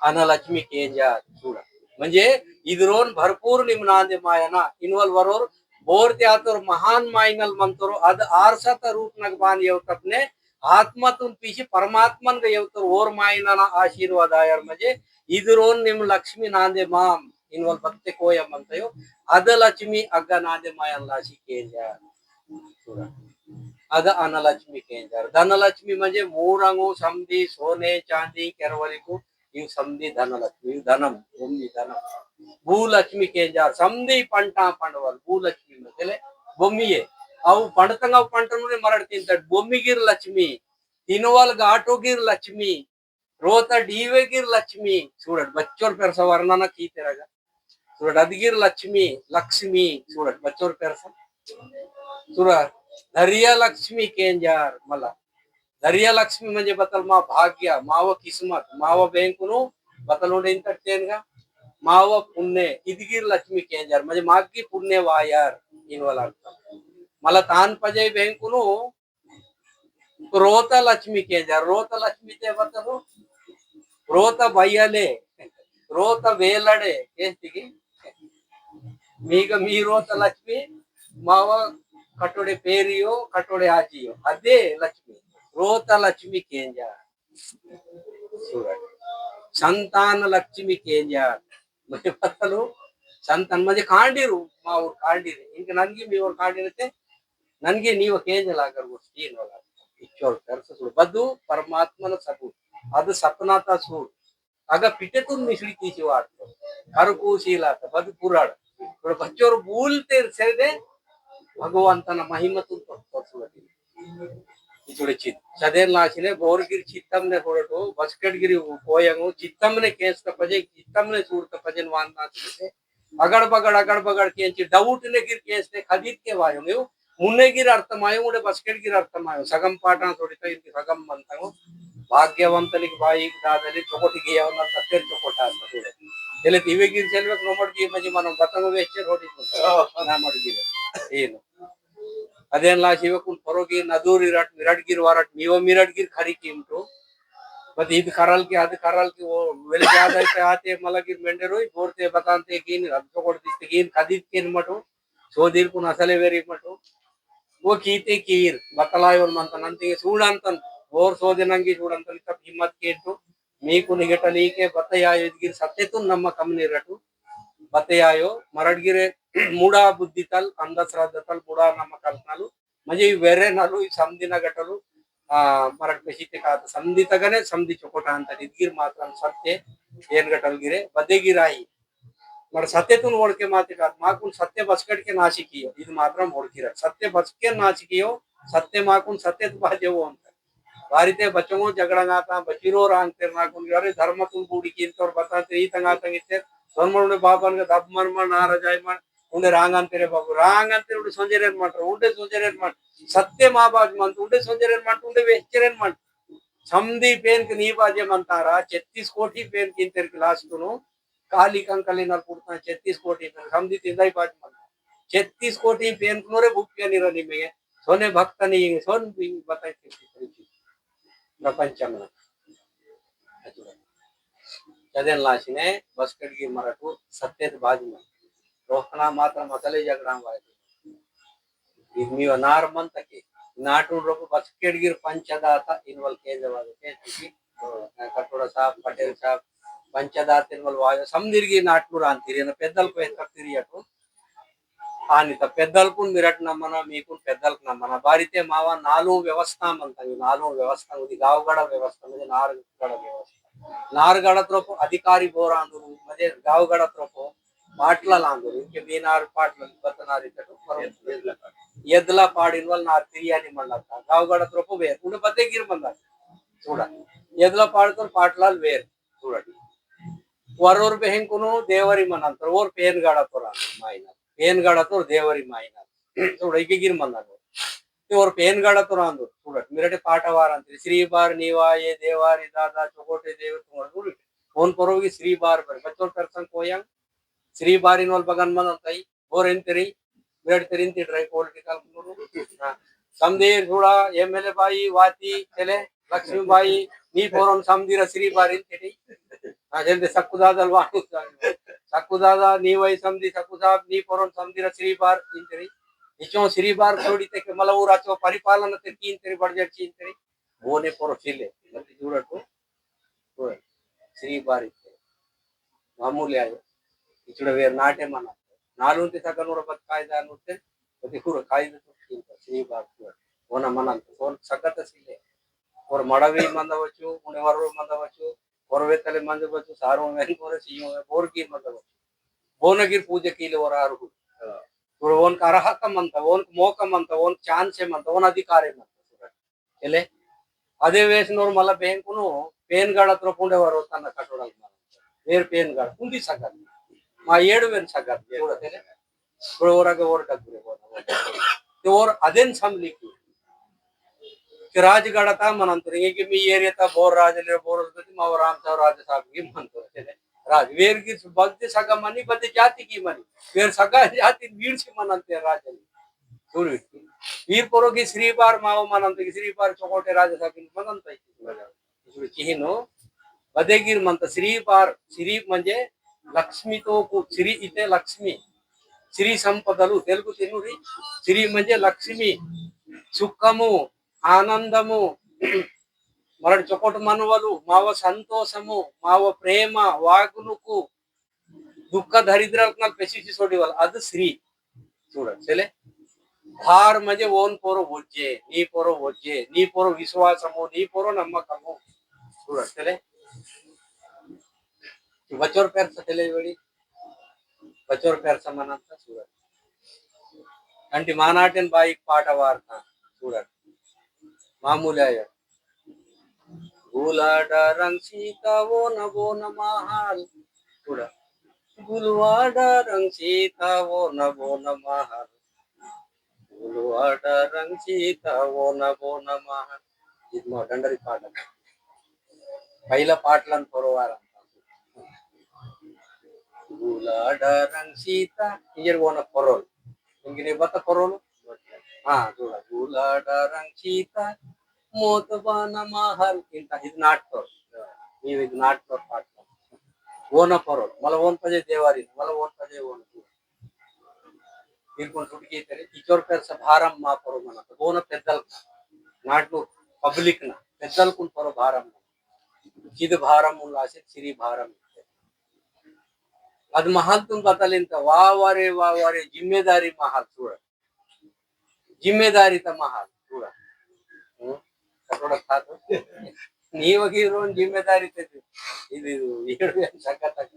अनलक्ष्मी केंजार, सूड़ा। म्हणजे इदरोन भरपूर निम नांदे मायना, इनवल वरोर बोर त्यातोर महान माइनल मंतोर, अद आरसत रूप नगबान येवतपने, आत्मतुन पीसी परमात्मन ग येवतोर ओर माइनना आशीर्वाद आयर। म्हणजे इदरोन निम लक्ष्मी नांदे माम, इनवल बत्ते कोय मंतयो, अद लक्ष्मी अग्गा नांदे मायन लासी केंजार। सूड़ा। अद अनलक्ष्मी केंजार। धनलक्ष्मी म्हणजे मूरंगो, समदी, सोने, चांदी, केरवलिकु, इव समदी धनलक्ष्मी, इव धनम, भूमि धनम। भूलक्ष्मी केंजार, समदी पंटा पंडवल, भूलक्ष्मी मतलब भूमिये। अव पंडतंग अव पंटनुरे मरड़ तिंतड़, भूमिगिर लक्ष्मी, तिनवल गाटोगिर लक्ष्मी, रोता डीवेगिर लक्ष्मी, सूड़ट बच्चोर पेरसा वर्णना की तेरगा। सूड़ट अदगिर लक्ष्मी, लक्ष्मी, सूड़ट बच्चोर पेरसा। सूड़ा, दरिया लक्ष्मी केंजार, मला। दरिया लक्ष्मी म्हणजे बतल मा भाग्य, माव किस्मत, माव बैंकुनु बतल उंडे इंतटेनगा, माव पुण्य, इदगिर लक्ष्मी केंजार, म्हणजे मागी पुण्य वायर, इनवल अर्थ। मला तान पजय बैंकुनु, रोता लक्ष्मी केंजार, रोता लक्ष्मी ते बतल, रोता भैयाले, रोता वेलड़े, केस्तिगी, मीग मी रोता लक्ष्मी, मावा कटोड़े पेरियो, कटोड़े आजियो, अदे लक्ष्मी, रोता लक्ष्मी केंजा। सूड़ा। संतान लक्ष्मी केंजा। म्हणजे बतलु, संतान म्हणजे कांडीरु, मावोर कांडीरु। इंक ननगी मीवोर कांडीरु ते, ननगी नीव केंजलागर वो सीन वाला। इच्चोर कर सूड़। बदु परमात्मन सबूत। अद सपना ता सूड़। अगा पिटेतुन मिसड़ी कीसी वाटो। करकूसीला त बद पुराड़। थोड़ा बच्चोर बूलते सेदे भगवंतन महिमतुन तो, तो सुगति। इचुड़े चित। चदेन लासिने बोरगिर चित्तमने थोड़टो, बस्केटगिरी कोयंगो, चित्तमने केंस त पजे, चित्तमने सूर त पजेन वान ना चिते। अगड़ बगड़, अगड़ बगड़ केंची, doubt ने गिर केंस ते खदीत के वायो। मुन्ने गिर अर्थमायो, उड़े बस्केट गिर अर्थमायो। सगम पाटां थोड़ी तो इनकी सगम बनता हो। भाग्यवंतलिक बाई दादली चोकोटी गिया वंदन तत्तेर चोकोटा आता थोड़े। चले तीवे गिर चलवे नमड़ गिर मजी मनो बतंग वेचे थोड़ी। ओ। नमड़ गिर। एनो। अदेन ला शिवे कुन परो गिर नदूर इरट, मिरट गिर वारट, मीवा मिरट गिर खरी कीमटो। बत इद करल की, अद करल की, वो वेल ज्यादा इते आते मला गिर मेंडे रोई, बोरते बतानते कीन, अब चोकोट दिसते कीन, कदीत कीन मटो। सोदीर कुन असले वेरी मटो। वो कीते कीर, बतलायोन मंतन, अंतिगे सूडंतन, ओर सोदे नंगी सूडंतन, तब हिम्मत केटो, मी कुन हिगटली के बतयायो इदगिर सत्य तुन नम्मकम निरटु, बतयायो, मरडगिरे मुड़ा बुद्धितल, अंधश्रद्धातल, मुड़ा नम्मकल नलु, म्हणजे वेरे नलु, समदिन गटलु, आ, मरड पेशिते कात, समदितगने, समदि चोकोटा अंतर, इदगिर मात्रम सत्य, एन गटल गिरे, बदे गिराई, मर सत्य तुन ओड़के माते कात, माकुन सत्य बसकट के नाशिकियो, इद मात्रम ओड़किरा। सत्य बसके नाशिकियो, सत्य माकुन सत्य तु बाजे वो अंतर। बारिते बचंगो झगड़ा गाता, बचिरो रांग तेर नाकुन, अरे धर्म तुन बूड़ी कीन तोर बता ते ई तंगा तंग इते, सोनमन उंडे बाबन के दब मन मन, नारा जाय मन, उंडे रांगन तेरे बाबू, रांगन तेरे उंडे सोंजरेन मन, उंडे सोंजरेन मन, सत्य मा बाज मन, उंडे सोंजरेन मन, उंडे वेचरेन मन। समदी पेन के नी बाजे मन तारा, छत्तीस कोटी पेन किन तेरे क्लास तुनु, काली कंकाली नल पुड़ता छत्तीस कोटी नल, समदी तिंदाई बाज मन। छत्तीस कोटी पेन कुनोरे भूपिया निरनी में, सोने भक्तनी, सोन भी बताई छत्तीस कोटी। प्रपंचम ना। चदेन लाशिने, बसकट गिर मरटु, सत्तेत बाज मन। रोहना मात्र मसले झगड़ा वाले। इद मीवा नार मन तके, नाटुन रोपो बसकेट गिर पंचदाता इनवल के जवाब के, क्योंकि, अ, कटोड़ा साहब, पटेल साहब, पंचदाता इनवल वायो, समदिर गिर नाटुन रान तिरियन, पेदल को एक तिरियटो। आनी त पेदल कुन मिरट नमना, मी कुन पेदल नमना। बारिते मावा नालू व्यवस्था मनता, नालू व्यवस्था, उदी गावगड़ा व्यवस्था, म्हणजे नारगड़ा व्यवस्था। नारगड़ा तरफ अधिकारी बोरांदुर, म्हणजे गावगड़ा तरफ पाटला लांदुर, इनके बीनार पाटला बतनार इतटो, पर यदला पाड़। यदला पाड़ इनवल नार तिरियानी मल्लता। गावगड़ा तरफ वेर, उन्हें बदे गिर मंदा। सूड़ा। यदला पाड़ तर पाटलाल वेर, सूड़ा। वरोर बेहेंकुनु देवरी मनंतर, वोर पेनगड़ा तोर माइनल। पेनगड़ा तोर देवरी माइनल। सूड़ा, इके गिर मंदा। ते वोर पेनगड़ा तोर आंदो, सूड़ा। मिरटे पाटा वारंतर, श्री बार नीवा ये देवारी दादा चोकोटे देव तुम्हारा गुरु। ओन पोरो की श्री बार बर, बच्चोर करसंग कोयंग, श्री बार इनोल बगन मन अंतई, बोर एंतरी, ब्रेड तेरिन ती ड्राई क्वालिटी काल कुनुरु। हाँ। समदीर थोड़ा एमएलए बाई, वाती, चले, लक्ष्मी बाई, नी पोरोन समदीर श्री बार इंतरी। हाँ, जल्दी सक्कु दादा लवानु। सक्कु दादा, नी वही समदी, सक्कु साहब, नी पोरोन समदीर श्री बार इंतरी। इचो श्री बार छोड़ी ते के मला ऊर अचो परिपालन ते की इंतरी, बड़जर की इंतरी। बोने पोरो सिले, मत जुड़ा तो। तो श्री बार इते। मामूली आयो। इचुड़ा वेर नाटे मना। नालुंती सगनूर बत कायदा नुते, बति हुर कायदा तो ठीक है, श्री बार तो। ओना मना तो, ओन सगत सिले। ओर मड़वी मंदवचु, उन्हें वरु मंदवचु, ओर वेतले मंदवचु, सारो में कोरे सीयो में बोर की मंदवचु। बोनगिर पूजा कीले ओर आरुहु। हाँ। तो ओन का अर्हता मंता, ओन मोका मंता, ओन chance मंता, ओन अधिकारे मंता। चले, अदे वेस नोर मला बेंकुनु पेन गाड़ा त्रपुंडे वरो तन्ना कटोड़ा मा। वेर पेन गाड़ा, उंदी सगत। मा येड़ वेन सगत, थोड़ा तेरे। थोड़ा ओरा के ओर डगरे बोला। ते ओर अदेन समली की। के राजगढ़ ता मनंतुर, इंगे कि मी एरिया ता बोर राज ले बोर होते, मा वो राम साहब राज साहब की मनंतुर, चले। राज, वेर की बद्दे सगा मनी, बद्दे जाति की मनी। वेर सगा जाति वीर से मनंते राज ले। सुरु। वीर पोरो की श्री बार माओ मनंत की श्री बार चोकोटे राजा साहब की मनंत है। सुरु चिन्हो। बदेगिर मंत श्री बार, श्री म्हणजे लक्ष्मी तो कु-, श्री इते लक्ष्मी। श्री संपदलु, तेलुगु तेनुरी। श्री म्हणजे लक्ष्मी, सुखमु, आनंदमु, मरण चोकोट मनवलु, माव संतोषमु, माव प्रेम, वागुनुकु, दुख दरिद्रलकनल पेसिसि सोडिवल, अद श्री। चूड़ा, चले? भार म्हणजे ओन पोरो वोज्जे, नी पोरो वोज्जे, नी पोरो विश्वासमो, नी पोरो नम्मकमो। चूड़ा, चले? बचोर पेरसा चले बड़ी? बचोर पेरसा मनांता चूड़ा। अंटी मानाटेन बाईक पाटा वार्ता चूड़ा। मामूली आया। गुलाडा रंग सीता वो न वो न महाल। थोड़ा। गुलवाडा रंग सीता वो न वो न महाल। गुलवाडा रंग सीता वो न वो न महाल। इदमा डंडरी पाटा। पहिला पाटलन पोरोवारा। गुलाडा रंग सीता, इंजर वो न पोरोल। इंगिने बता पोरोल? हाँ, थोड़ा। गुलाडा रंग सीता, मोतबाना महल, इंता इद नाटतोर। नीव इद नाटतोर पाट। ओन परोल, मला ओन पजे देवारी, मला ओन पजे ओन। इरकुन टुटकी तेरे, इचोर पेरसा भारम मा परो मना, तो ओन पेद्दल नाटनु public ना, पेद्दल कुन परो भारम। चिद भारम उन लासे, श्री भारम। अद महल तुन बतलिन त, वा वा रे, वा वा रे, जिम्मेदारी महल चूड़ा। जिम्मेदारी ता महाल पूरा। हम्म? कटोरा खा तो। नी वगी रोन जिम्मेदारी ते तू। इदु, इदु, इदु, सका तक।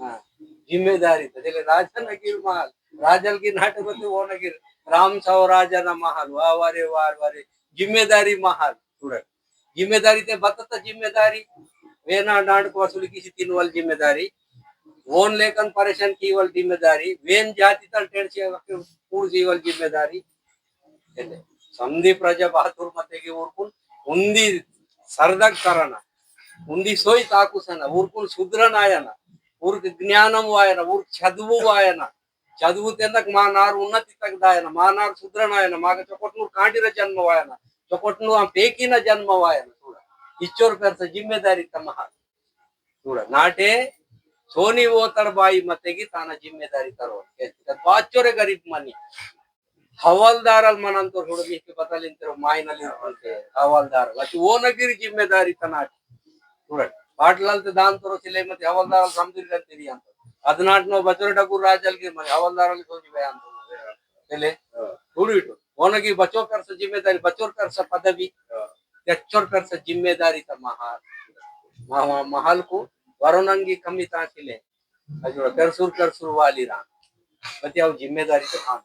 हाँ, जिम्मेदारी ते। चले राजा नगीर महाल। राजल की नाटक होते वो नगीर। राम साव राजा ना महाल। वाह, वाह रे, वाह, वाह रे। जिम्मेदारी महाल। पूरा। जिम्मेदारी ते बतत जिम्मेदारी, वेना डांड को वसूली किसी तीन वाल जिम्मेदारी, वोन लेकन परेशान की वाल जिम्मेदारी, वेन जाति तल टेढ़ से वक्त पूर्ण सी वाल जिम्मेदारी। एले, समधी प्रजा बहादुर मते की उरकुन, उन्दी सरदक करना, उन्दी सोई ताकुसना, उरकुन सुधरन आयना, उरक ज्ञानम वायना, उरक चदवु वायना, चदवु तेंदक मा नार उन्नति तक दायना, मा नार सुधरन आयना, माग चोकोटनूर कांडीर जन्म वायना, चोकोटनूर आम पेकीना जन्म वायना, चूड़ा। इच्चोर पेरसा जिम्मेदारी तमहा। चूड़ा, नाटे सोनी वो तड़बाई मतेगी ताना जिम्मेदारी तरो। बाचोरे गरीब मनी। हवलदारल मनंतोर हुड़ो मीके बतलिंतरो माइनलिंतोर के हवलदारल। अति वो नगिर जिम्मेदारी तनाट। चूड़ा, पाटलाल ते दान तोरो सिले मते हवलदारल समदिर गंतिरी अंत। अदनाट नो बचोरे डगुर राजल के मते हवलदारल सोच बयान तो। चले, हाँ। थोड़ी तो। वो नगी बचो कर से जिम्मेदारी, बचोर कर से पदवी, हाँ। बचोर कर से जिम्मेदारी ता महाल। महा-, महल को वरुणंगी कमी ता सिले। अजो करसुर करसुर वाली राम। बतियाव जिम्मेदारी तो खान।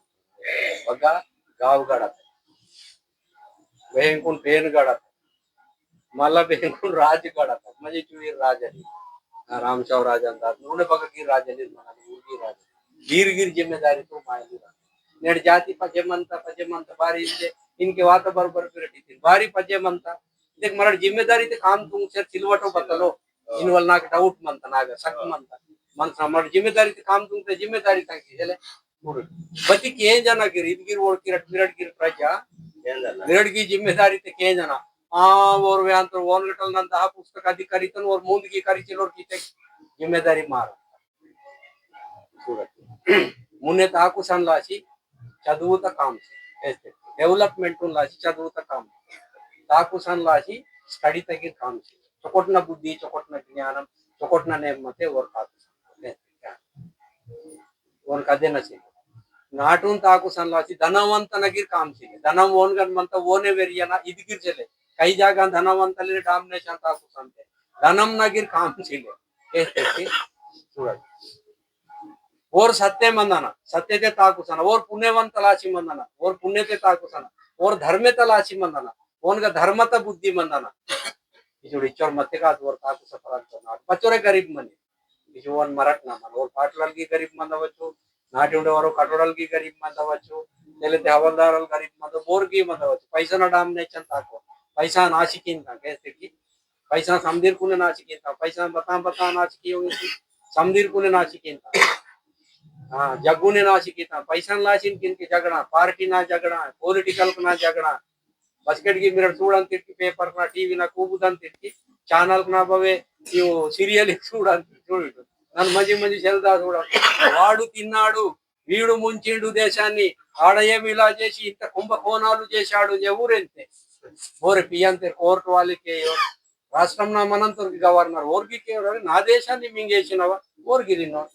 बगा गाव गड़त। बेंकुन पेन गड़त। मला बेंकुन राज गड़त। मजे चुई राज अली। आ राम साव राज अंदाज। उन्हें बगा की राज अली मना की राज। गिर गिर जिम्मेदारी तो मायली राम। नेड़ जाति पजे मनता, पजे मनता, बारी इनके, इनके वाता बरोबर फिर ठीक है। बारी पजे मनता। देख मरण जिम्मेदारी ते काम तुम से सिलवटो बतलो। इनवल नाक doubt मंता, नाक शक मंता। मन समर जिम्मेदारी ते काम तुंगते, जिम्मेदारी तंग की जले। बती के जना गिर, इद गिर, ओड़ गिर, मिरड़ गिर प्रजा। मिरड़ की जिम्मेदारी ते के जना। आ, ओर वे अंतर ओन गटल नंद हा पुस्तक अधिकारी तन ओर मुंद की करी चिलोर की ते जिम्मेदारी मार। सूरत। मुन्ने ताकु सन लासी चदुवुता काम से। ऐसे development उन लासी चदुवुता काम। ताकु सन लासी study तक काम से। चोकोटना बुद्धि, चोकोटना ज्ञानम, चोकोटना नेम मते ओर ताकु सन। ऐसे क्या? ओन कदे नसीब। नाटुन ताकु सन लासी धनवंत नगिर काम सिले। धनम ओन गन मंता ओने वेरियना इदगिर चले। कई जागा धनवंत ले domination ताकु संते। धनम नगिर काम सिले। ए स्थिति सूरत। ओर सत्य मंदना, सत्य ते ताकु सना। ओर पुण्यवंत लासी मंदना, ओर पुण्य ते ताकु सना। ओर धर्म ते लासी मंदना, ओन का धर्म ता बुद्धि मंदना। इचुड़ी चोर मते का ओर ताकु सफरा तो ना। बचोरे गरीब मने। इचुवन मरट ना मन। ओर पाटलाल की गरीब मंदवच्चो, नाटी उंडे वारो कटोड़ाल की गरीब मंदवच्चो, तेले ते हवलदारल गरीब मंदव, बोर की मंदवच्चो। पैसा ना domination ताको। पैसा नाशिकीन ता, कैसे की? पैसा समदीर कुने नाशिकीन ता, पैसा बता बता नाशिकी होगी थी, समदीर कुने नाशिकीन ता। हाँ, जग्गुने नाशिकीन ता, पैसा लासिन किन के झगड़ा, party ना झगड़ा, political ना झगड़ा, बस्केट की मिरर सूड़न तिटकी, paper ना, T V ना, कूबुदन तिटकी, channel ना बवे, यो serial सूड़न तिटकी, नन मजी मजी सेलदा सूड़न। वाडु तिन्नाडु, वीडु मुंचिंडु देशानी, आडये मिला जेसी, इंत कुंभकोणालु जेसाडु जे ऊरेंते। बोरे पियंते court वाले के यो, राष्ट्रम ना मनंतर की governor, ओर की के यो, अरे ना देशानी मिंगेसिनवा, ओर गिरिनो।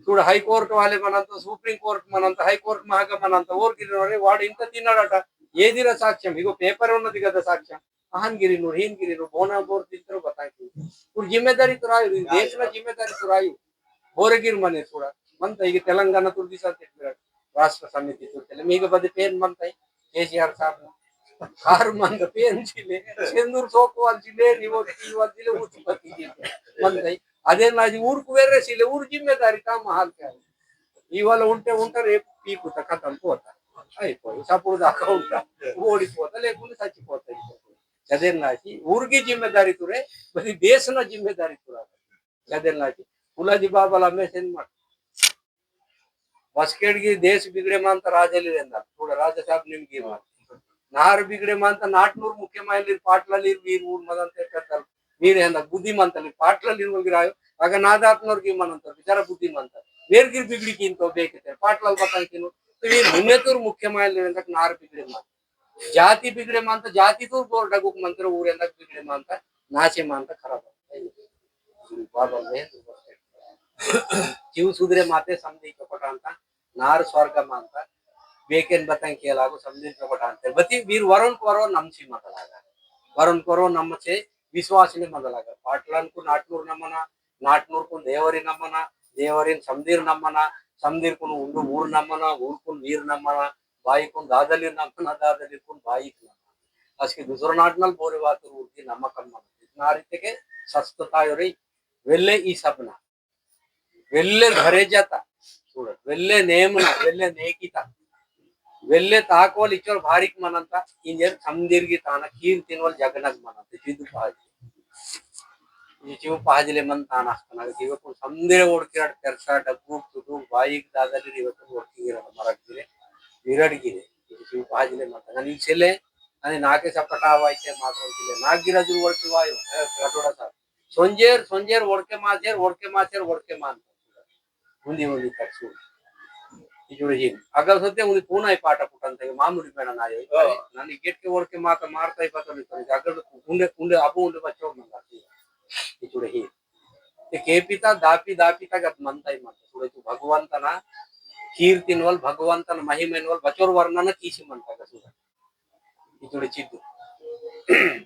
सूड़ High Court वाले मनंत, Supreme Court मनंत, High Court महाग मनंत, ओर गिरिनो रे, वाड़ इंत तिन्नाडटा, ये दिरा साक्ष्यम, इगो paper उन्नति गदा साक्ष्यम। अहन गिरिनो, हीन गिरिनो, बोना बोर तिंतरो बताई। उर जिम्मेदारी तो रायु, देश ना जिम्मेदारी तो रायु। बोरे गिर मने सूड़ा, मनता इगे तेलंगाना तुर दिसा ते फिर राष्ट्र समिति तुर तेले, मीगे बदे पेन मनता है, K C R साहब। कार मंद पेन चिले, सेंदूर सोकवाल चिले, निवो तीवाल चिले, उत्पत्ति चिले। मंदई, अदे नाजी ऊर कुवेरे चिले, ऊर जिम्मेदारी का महाल क्या है? इवाल उंटे उंटा रे पीकुता खतम पोता। आई पोई, सपुर दाका उंटा, ओड़ी पोता, लेकुन सच्ची पोता। चदेन नाजी, ऊर की जिम्मेदारी तुरे, बदी देश ना जिम्मेदारी तुरा। चदेन नाजी, फुलाजी बाबाला में सेन मत। बस्केट की देश बिगड़े मान तो राजा ले लेंदा। थोड़ा राजा साहब निम की मान। नार बिगड़े मान तो नाटनूर मुख्य मायलीर पाटलालीर वीर ऊर मदन ते कतल। वीर है ना बुद्धिमंत ले पाटलालीर वो गिरायो। अगर नादातनूर की मनंतर बेचारा बुद्धिमंत। वेर गिर बिगड़ी किन तो बेके ते। पाटलाल बताई किनो। तो वीर मुन्ने तूर मुख्य मायलीर तक नार बिगड़े मान। जाति बिगड़े मान तो जाति तूर बोर डगुक मंत्र ऊर तक बिगड़े मान तो नाचे मान तो खराब। बाबा में जीव सुधरे माते समझी चोपटांता। नार स्वर्ग मानता, बेकेन बतंग केलागो समझिन चोकट आंते। बती वीर वरुण कोरो नमसी मतलागा। वरुण कोरो नमसे विश्वास ने मतलागा। पाटलान को नाटनूर नमना, नाटनूर को देवरी नमना, देवरीन समदीर नमना, समदीर को उंडू ऊर नमना, ऊर को वीर नमना, बाई को दादलीर नमना, दादलीर को बाई नमना। असके दूसरा नाटनल बोरे वातुर ऊर की नमकम नमना। इतना रीते के सस्तता योरी वेल्ले ई सपना। वेल्ले घरे जाता, चूड़, वेल्ले नेमना, वेल्ले नेकिता, वेल्ले ताकोल इचोर भारिक मनंता, इंजर समदीर की ताना कीर तिनवल जगनग मनंता, चिदु पाज। ये चिव पाजले मन ताना अस्तना, चिव को समदीर ओड़ किराड़ पेरसा, डब्बू, तुदू, बाईक, दादली, रिवत ओड़ किराड़ मरक गिरे, विरड़ गिरे, ये चिव पाजले मन ताना, इचेले, अनि नाके सपटा वाइचे मात्रम चिले, नाक गिरा जुर ओड़ किवायो, ए, कटोड़ा सा। सोंजेर, सोंजेर, ओड़के माचेर, ओड़के माचेर, ओड़के मान। उन्दी, उन्दी तक सुन। इजुड़े ही। अगर सत्य उन्दी पूना ही पाटा पुटन तक मामूली पेड़ा ना आयो। ओ। नानी गेट के ओड़के माता मारता ही पता नहीं पड़ेगा। अगर उन्डे, उन्डे, अबू उन्डे बच्चों मंगा। इजुड़े ही। ते के पिता दापी, दापी तक अत मनता ही मनता। सुड़े तू भगवंत ना, कीर्तिन वल, भगवंत ना, महिमेन वल, बचोर वर्णन कीसी मनता का सुड़ा। इतुड़े चिद्दु।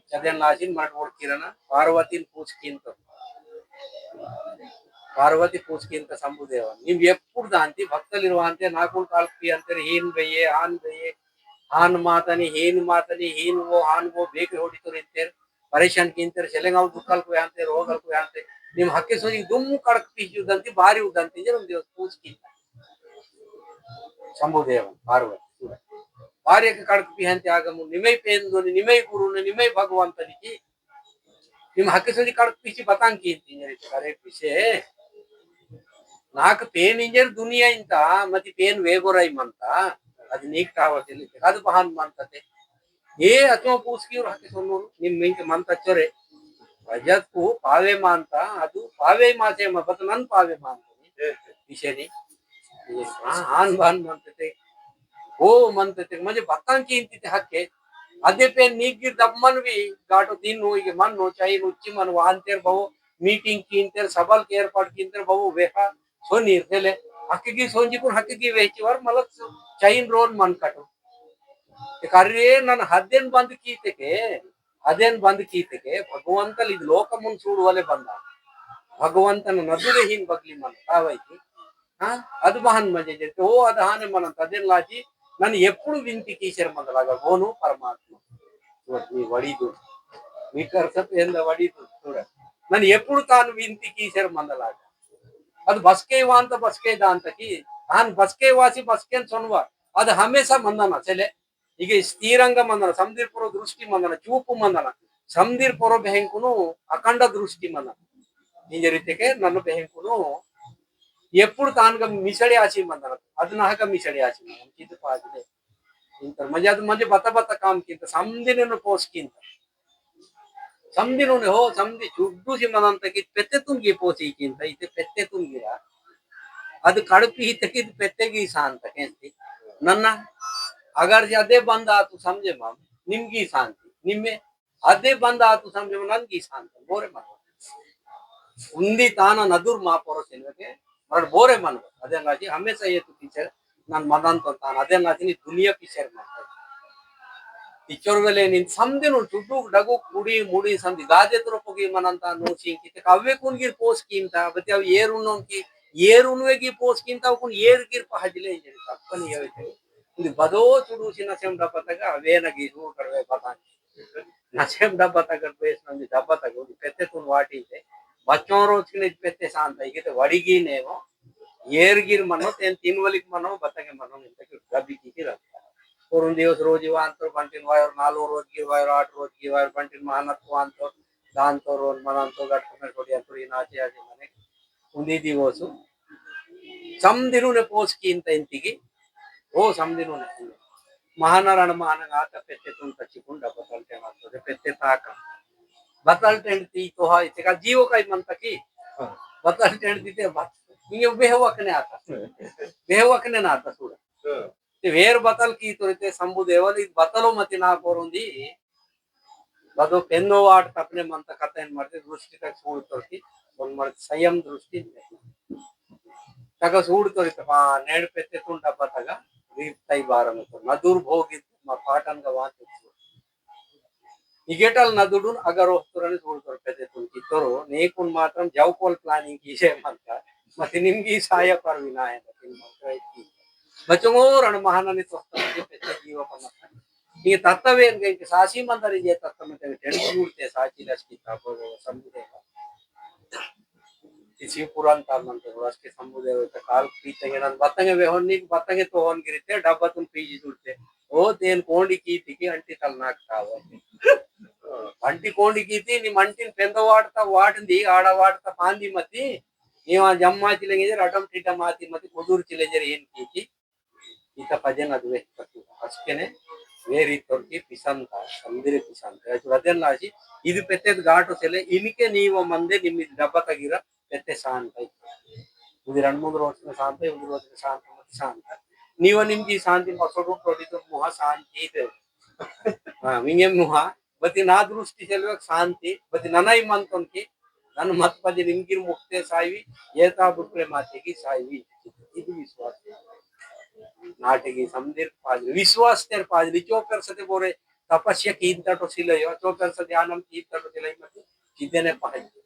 चदेन लासिन मरट ओड़किरना, पार्वतीन पूछ कींत। पार्वती पूछ कींत शंभुदेवा। निम एप्पुड़ दांती भक्तलिर वांते नाकुल काल पियंतेर हीन बये, हान बये, हान मातनी, हीन मातनी, हीन वो, हान वो, बेके होड़ी तो रेंतेर, परेशान कींतेर, सेलेंगाव दुखल को यांते, रोगल को यांते। निम हक्के सोजी दुम कड़क पीसी उदंती, बारी उदंती, जरूर दिवस पूछ कींत। शंभुदेव, पार्वती, सूरत। बारी एक कड़क पिहंती आगमु, निमय पेंदोनी, निमय गुरुने, निमय भगवंतनी की। निम हके सोंजी कड़क पीसी बतांग कींती इंजर इते करे पीसे। नाक पेन इंजर दुनिया इंता, मति पेन वेगोराई मंता, अद नीक तावतिल, अद बहान मंता ते। ये अचो पूस की और हके सोनो, निम मिंक मंता चोरे। रजत को पावे मानता, अदु पावे मासे म-, बत नन पावे मानता। पीसे नी। ये, हाँ, हान बान मंता ते। ओ मंता ते, मजे बतांग कींती ते हके। अदे पे नीगिर दब मन भी, गाटो दिन हो, ये मन हो, चाहिए नुच्ची मन वांतेर बहु, meeting कींतेर, सबल के एर्पाट कींतेर बहु, वेहा, सोनी खेले। हके की सोंजी कुन हके की वेची वर, मतलब, चाहिए रोन मन कटो। ते कार्य नन हदेन बंद कीतेके, हदेन बंद कीतेके, भगवंतल इद लोकमुन सूडवले बंदा। भगवंतन नदुरे हीन बगली मन, कावैती। हाँ? अद बहन मजे जेते, ओ अद हाने मन तदेन लाजी, नन एप्पुडु विनती कीसेर मंदलागा, गोनु परमात्मा। वोट मी वडीदु। मी करसत एंद वडीदु, चूड़ा। नन एप्पुडु तान विनती कीसेर मंदलागा। अद बसके वांत बसके दांत की, तान बसके वासी बसकेन सोनवा। अद हमेशा मंदना, चले। इगे स्थिरंग मंदना, समदिर पुरो दृष्टि मंदना, चूपु मंदना, समदिर पुरो बेहंकुनु अखंड दृष्टि मंदना। इंजरितेके नन्नु बेहंकुनु एप्पुडु तानगा मिसड़े आसी मंदना, अदनाहगा मिसड़े आसी मंदना, कित पाजले। इंतर मजे अद मजे बता बता काम किंत, समदिन नु पोस किंत। समदिन नु हो, समदि चुड्डू सी मंदंत कि पेत्ते तुम की पोसी किंत, इते पेत्ते तुम गिरा। अद कड़पी हित कि पेत्ते की शांत केंती। नन्ना, अगर जे अदे बंदा तू समझे माम, निमगी शांति, निम्मे अदे बंदा तू समझे माम, ननगी शांति, बोरे माम। उन्दी ताना नदुर मा पोरो सेनवे के, मरड बोरे मन। अदे लाची हमेशा ये तू पीछे नन मदन तो तान अदे लाची नी दुनिया पीछे मन। इचोर वेले नी समदिन नु चुड्डू डगु कुड़ी मुड़ी समदि गाजे तुरो पोगी मनंता नो सिंकी ते कव्वे कुन गिर पोस कीमता बते अब येर उन्नों की येर उन्वे की पोस कीमता कुन येर गिर पहजले इंजन तप्पन ये वेते। उन्दी बदो चुडू सी नसेम डब्बा तगा अवे नगी जूर करवे पता। नसेम डब्बा तगा बेस नंदी डब्बा तगा उन्दी पेत्ते तुन वाटी ते। बच्चों रोज के लिए पेत्ते शांत है कि ते वड़ी की ने वो। येर गिर मनो, तेन तीन वलिक मनो, बतंगे मनो, निंदा की डब्बी की की रखता। और उन दिवस रोज वांतो, बंटिन वायर, नालो रोज की वायर, आठ रोज की वायर, बंटिन मेहनत वांतो, दांतो, रोन मनांतो, गट में थोड़ी अंतुरी नाचे आजे मने। उन्दी दिवसु समदिनु ने पोस कींता इंतिगी, ओ समदिनु ने। महानारायण महानंग आता पेत्ते तुन तच्ची कुंडा बतल टेंड आता, ते पेत्ते ताका। बतल टेंड ती तो हा, इते का जीवो का ही मन तकी। हाँ। बतल टेंड ती ते बत-, इंगे बेहवक ने आता। हाँ। बेहवक ने ना आता सूड़ा। हाँ। ते वेर बतल की तो इते शंभु देवल, इत बतलो मति ना कोरुंदी। बदो पेंदो वाट तपने मंत कथन मरते दृष्टि तक सूड़ तोरती, उन मरते संयम दृष्टि। तक सूड़ तोरी तपा नेड़ पेते तुंडा पतगा, रीप तई बारम तो, नदुर भोगी मा पाटन का वांत सूड़। इगेटल नदुडुन अगर ओस्तुरन सूड़ तोर पेते तुन की तोरो, नेकुन मात्रम जौकोल planning कीसे मंता, मति निमगी साया पर विनाय, मति मंता इतकी। बचंगो रण महाननी तोस्तन के पेते जीव पमता। ये तत्व एन के सासी मंदर ये तत्व में ते टेंट उड़ते साची लस की ताप वो समझे। इसी पुरान तार मंदर रस के समझे वो तो काल पीते के नन बतंगे वे होन नहीं बतंगे तो होन गिरते डब्बा तुम पीजी जुड़ते। ओ तेन कोंडी की थी कि अंटी तल नाक था वो। अंटी कोंडी की थी, निम अंटिन पेंदो वाट ता वाट दी, आड़ा वाट ता पांदी मती। नीवा जम्मा चिलेंगे जे रटम टिड्डा माती मती कुदूर चिले जे इन की थी। इता पजेन अदु वेहतकु। अस्केने वेरी तोरकी पिसंता, संदिरे पिसंता। अचु रदेन लासी, इदु पेत्तेद गाटो सेले, इनके नीव मंदे निम्मिद डब्बा तगिरा पेत्ते शांत आई। उदी रंड मूंद रोजने शांत आई, उदी रोजने शांत मत शांत आई। नीव निमगी शांति मसोडु टोडी तो मुहा शांति दे। हाँ, मिंगे मुहा, बती ना दृष्टि सेलवे शांति, बती ननाई मंतोन की, नन मत पजे निमगिर मुक्ते साईवी, येता बुटले माते की साईवी। इदु विश्वास। नाटे की समदिर पाजली, विश्वास तेर पाजली, चोकर सते बोरे, तपस्या कींता तो सिलयो, चोकर सते ध्यानम कींता तो सिलयो, मत चिदेने पाजली।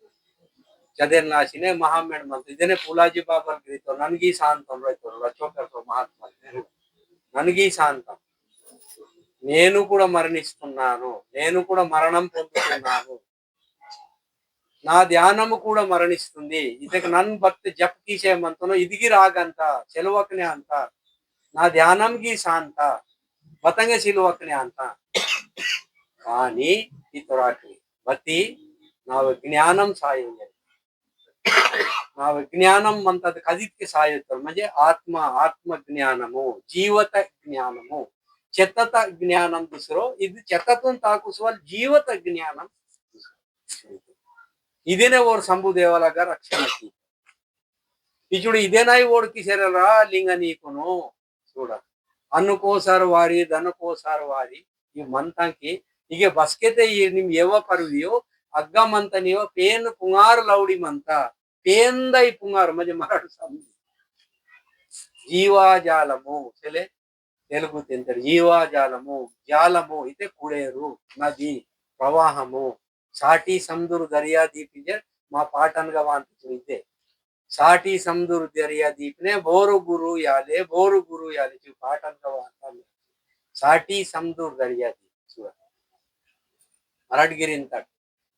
चदेन नाशिने महामेड़ मंत, इदेने पुलाजी बाबल गिरी तो ननगी शांतम रही तो, चोकर तो महात्मा। ननगी शांतम। నేను కూడా మరణిస్తున్నాను, నేను కూడా మరణం పొందుతున్నాను, నా ధ్యానము కూడా మరణిస్తుంది. ఇతక నన్ బత్ జప్ కీసే మంతనో ఇదిగి రాగంత, సెలవకనే అంత, నా ధ్యానంగి శాంత, బతంగ సిలువకనే అంత. కానీ ఇతరాకి బతి नाव ज्ञानम सायो ये। नाव ज्ञानम मंतद कदित के सायो तर, म्हणजे आत्मा, आत्म ज्ञानमो, जीवत ज्ञानमो, चेतत ज्ञानम दूसरो, इद चेततुन ताकुसवल जीवत ज्ञानम दूसरो। इदेने ओर शंभु देवलगा रक्षण की। इचुड़ इदेनाई ओड़की सेरल रा लिंगनी कोनो। सूड़ा। अन्न कोसार वारी, धन कोसार वारी, ई मंतांकी, इगे बसकेते ई निम एवा परवियो, अग्गा मंतनियो, पेन पुंगार लौड़ी मंता, पेन दाई पुंगार, मजे मराठ समझी। जीवा जालमो, चले, तेलुगु तेंतर, जीवा जालमो, जालमो, इते कुड़ेरु, नदी, प्रवाहमो, साटी समदुर दरिया दीप इंजर, मा पाटन गवान इते। साटी समदुर दरिया दीपने बोरो गुरु याले, बोरो गुरु याले, चू पाटन का वार्ता में। साटी समदुर दरिया दीप, सूड़ा। मराठगिरिन तक।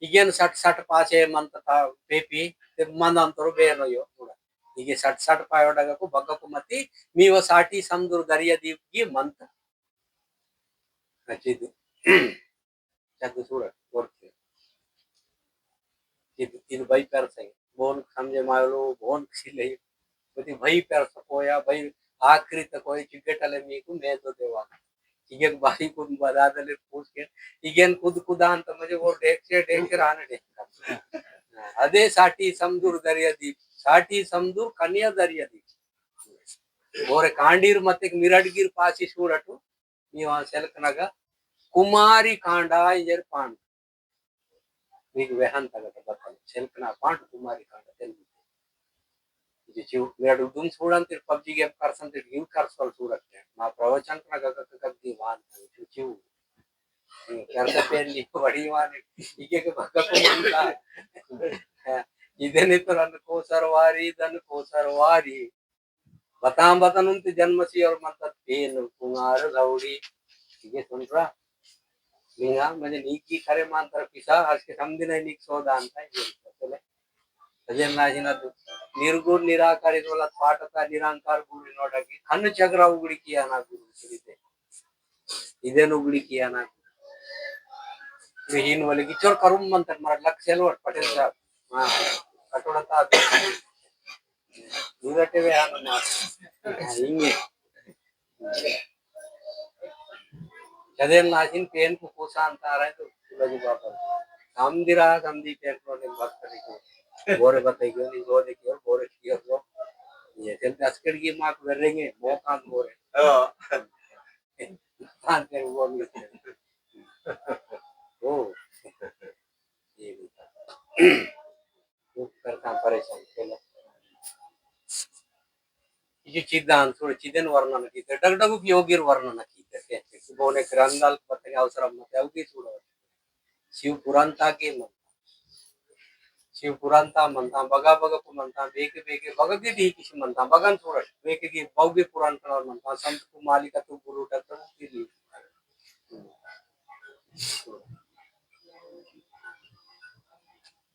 इगेन सट सट पासे मंत ता पेपी, ते मंद अंतरो बेनो यो, सूड़ा। इगे सट सट पायोडा को बग्गा को मती, मी वो साटी समदुर दरिया दीप की मंत। अच्छी दीप। चद्द सूरत, कोरके। इद, इद भाई पैर सही। बोन समझे मायलो, बोन सिले। बती भाई पैर सकोया, भाई आखिरी तक कोई चिगेटले मीकु मैं तो देवा। इगेन भाई कुन बदादले पूछ के, इगेन कुद कुदान तो मुझे वो डेक से डेक से रहने डेक। अदे साटी समदूर दरिया दीप, साटी समदूर कन्या दरिया दीप। और कांडीर मत एक मिराटगीर पासी सूरटू, मीवा सेलकनगा कुमारी कांडा इंजर पांड। मीक वेहन तगत बतल। सेलकना पांड कुमारी कांडा तेलुगु। इदि चिव मेडु दुम सूडन तिर PUBG game करसन तिर गिव करसल सूडत। मा प्रवचन कनगा गग गग दी वान चिव चिव। करता पेन ली बड़ी वान। इगे के भगत को मनता। इदे नहीं तो रन को सरवारी, दन को सरवारी। बताम बतनुम ते जन्म सी और मंता पेन कुमार लौड़ी। ये सुन रहा। निंगा, म्हणजे नीकी खरे मांतर पिसा, आज के समझ नहीं नीक सो दान था, ये चले। अजय ना जी ना दु-, निर्गुण निराकार इस वाला पाठ था, निरंकार गुरु नोटा की, खन चक्रा उगड़ी किया ना गुरु, सुनिते। इदेन उगड़ी किया ना। विहीन वाले की चोर करुम मंतर, मरा लक्ष्य लोट, पटेल साहब। हाँ, कटोरा था। दूरटे वे आन मार। हाँ, इंगे। चदेल नाचिन पेन को कोसान तारा है तो लगी बाबा। समदिरा, समदी पेन को ने बात करी को। बोरे बताई को, नहीं बोरे की और बोरे की और को। ये चल दस कड़ की माँ को करेंगे, मौका बोरे। हाँ। तान तेरे वो नहीं। ओ। ये भी था। दुख करता परेशान केला। ये चिदान थोड़े चिदन वर्णन कीते, डगडगु की योगिर वर्णन कीते, के बोने ग्रंथाल पत्रिका अवसर मत, अवगी थोड़ा। शिव पुराण ता के मन। शिव पुराण ता मनता, बगा बगा को मनता, बेके बेके, बगा के दी किसी मनता, बगन थोड़ा, बेके की बहुगे पुराण कला मनता, संत को मालिक तो गुरु तक तो की दी।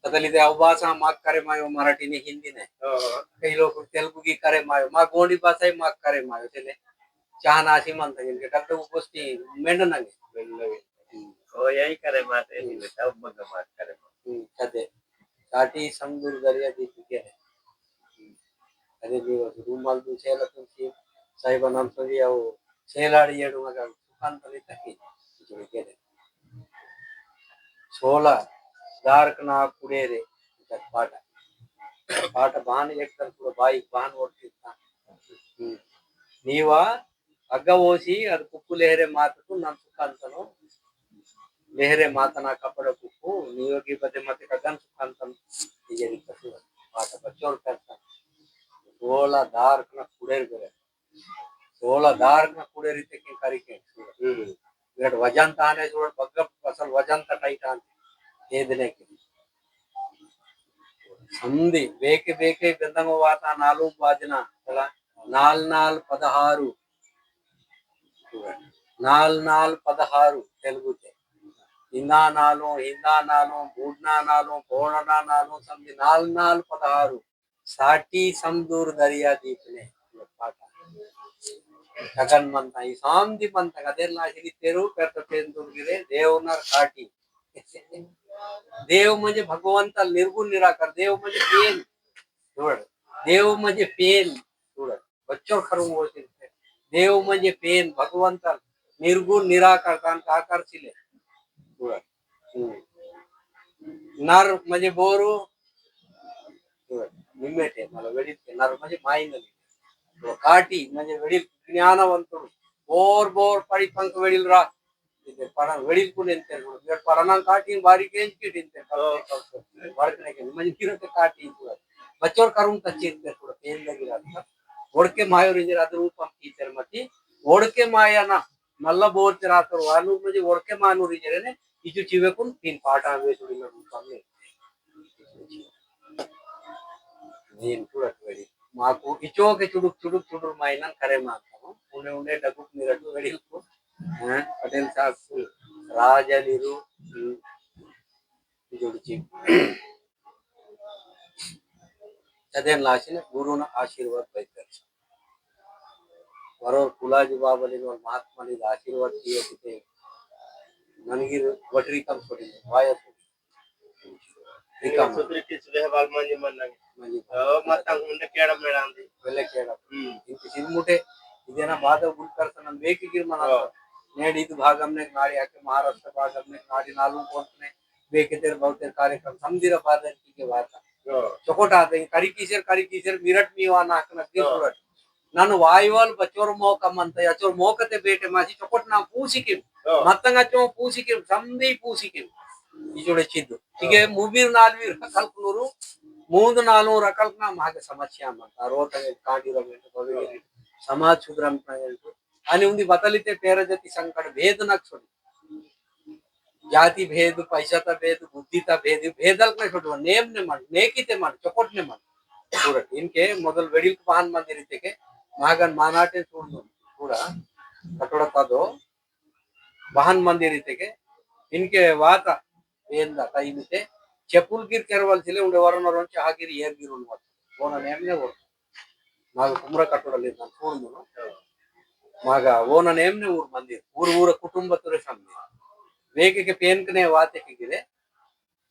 तदली ते अव भाषा माक करे मायो मराठी ने हिंदी ने। हाँ। कई लोग तेलुगु की करे मायो, मा गोंडी भाषा ही माक करे मायो, चले। चाह नासी मन तक इनके डॉक्टर को गोष्ठी मेंढ नंगे। मेंढ नंगे। हम्म। ओ यही करे माते ही ने, तब मग माक करे मायो। हम्म, कदे। काटी समदूर दरिया दी तुके ने। अरे भी वो रूमाल दू सेला तुम सी साहिबा नाम सभी आओ सेलाड़ी येडू मगा सुखान तली तकी। जो के दे। सोला दारकना कुड़ेरे तक पाटा। पाटा बहान एकदम पूरा बाई बहान और कितना। हम्म। नीवा अग्गा ओसी अद कुक्कु लेहरे मातकु नन सुखांतनो। लेहरे मातना कपड़ा कुक्कु, नियोगी बदे मत कगन सुखांतन। ये रिक्ता सुरा। माता बच्चोर करता। सोला दारकना कुड़ेर करे। सोला दारकना कुड़ेर इते के करी के। हम्म। विराट वजन ताने सुरा बग्गप असल वजन ता टाइट आन। ये दिने के। संधि, बेके बेके गंधंग वाता नालू बाजना, चला, नाल नाल पदहारू। नाल नाल पदहारू तेलुगुते। इंदा नालो, इंदा नालो, बूडना नालो, बोडना नालो, समझी नाल नाल पदहारू। साटी समदूर दरिया दीपने। पाटा। गगन मंता, ई सामदी मंता, गदेर लाशिनी तेरू, पेरत पेंदूर गिरे, देवनर काटी। देव म्हणजे भगवंता निर्गुण निराकार, देव म्हणजे पेन, चूड़। देव म्हणजे पेन, चूड़। बच्चोर खरुंग होते। देव म्हणजे पेन, भगवंता निर्गुण निराकार, तान का आकार सिले। चूड़। हम्म। नर म्हणजे बोरू, चूड़। निम्मेटे, मला वेडिल के नर म्हणजे माइनली। चूड़। काटी म्हणजे वेडिल ज्ञानवंतुर, बोर बोर पड़ी पंख वेडिल रा। इते पढ़ा, वेड़िल कुन एंतेर कुन। वेड़ पढ़ना काटी बारी केंज की दिनते। ओ। वर्क ने के, मंजी किरो ते काटी पूरा। बच्चोर करुम तच्ची एंतेर पूरा, पेन लगी रहता। ओड़के मायो रिंजर अद रूपम कीतेर मती। ओड़के माया ना, मल्ला बोर ते रातर वानूर मंजी ओड़के मानूर रिंजर ने, इचु चिवे कुन तीन पाटा वे थोड़ी ना रूपम ने। नीन पूरा वेड़ी। माकु इचो के चुडुक, चुडुक, चुडुक माइनन करे मानता हूँ। उन्हें, उन्हें डगुक मिरटू वेड़िल को। हैं? पटेल साहब को राजा नीरू, हम्म, जोड़ची। चदेन लाशिन गुरुन आशीर्वाद बैठक। वरोर कुलाजी बाबलिन और महात्मालिन आशीर्वाद किए किते ननगिर वटरी कम छोड़ी, वाया छोड़ी। इका सुधरी किस व्यवहार मंजी मन लगे। मंजी। ओ, मत उंडे केड़ा मेड़ा आंदी। वेले केड़ा। हम्म। इनके सिरमुटे, इदेना माधव गुलकर सनम बेकी गिर मना। ओ। नेड इद भागम ने नाड़ी आके महाराष्ट्र भागम ने नाड़ी नालू कोंतने, बेके तेर बहुतेर कार्यक्रम समझिरा बादल की के वाता। ओ। चोकोट आते, करी कीसेर, करी कीसेर, मिरट मीवा नाक नक दी ओ। सूरत। नन वायुवल बचोर मोका मंता, अचोर मोकते बेटे मासी चोकोट ना पूसिकिम। हाँ। मत्तंग अचो पूसिकिम, संदी पूसिकिम। इचोड़े चिद्दु। ठीक है, हाँ। मुबीर नालवीर रकल कुनुरु, मूंद नालू रकल ना मागे समस्या मंता। रोत कांडी रमेंट, भवे हाँ। समाज सुधरम प्रगंट। अनि उंदी बतलिते पेरजति संकट भेद नक सोनी। जाति भेद, पैसा ता भेद, बुद्धि ता भेद, भेदल का छोटो, नेम ने मन, नेकी ते मन, चोकोट ने मन। पूरा इनके मोदल वेडिल बहन मंदिर इते के, महागन मानाटे सूड़नु, पूरा कटोड़ा तदो, बहन मंदिर इते के, इनके वाता, वेंदा, ताई मिते, चेपुल गिर केरवल सिले, उंडे वरन वरन चाहा गिर, येर गिर उनवल। बोना नेम ने वो। मागा कुमरा कटोड़ा लेना, सूड़नु। मागा, वोना नेम ने ऊर मंदिर, ऊर ऊर कुटुंब तुरे सामने। वेके के पेन कने वाते के गिरे,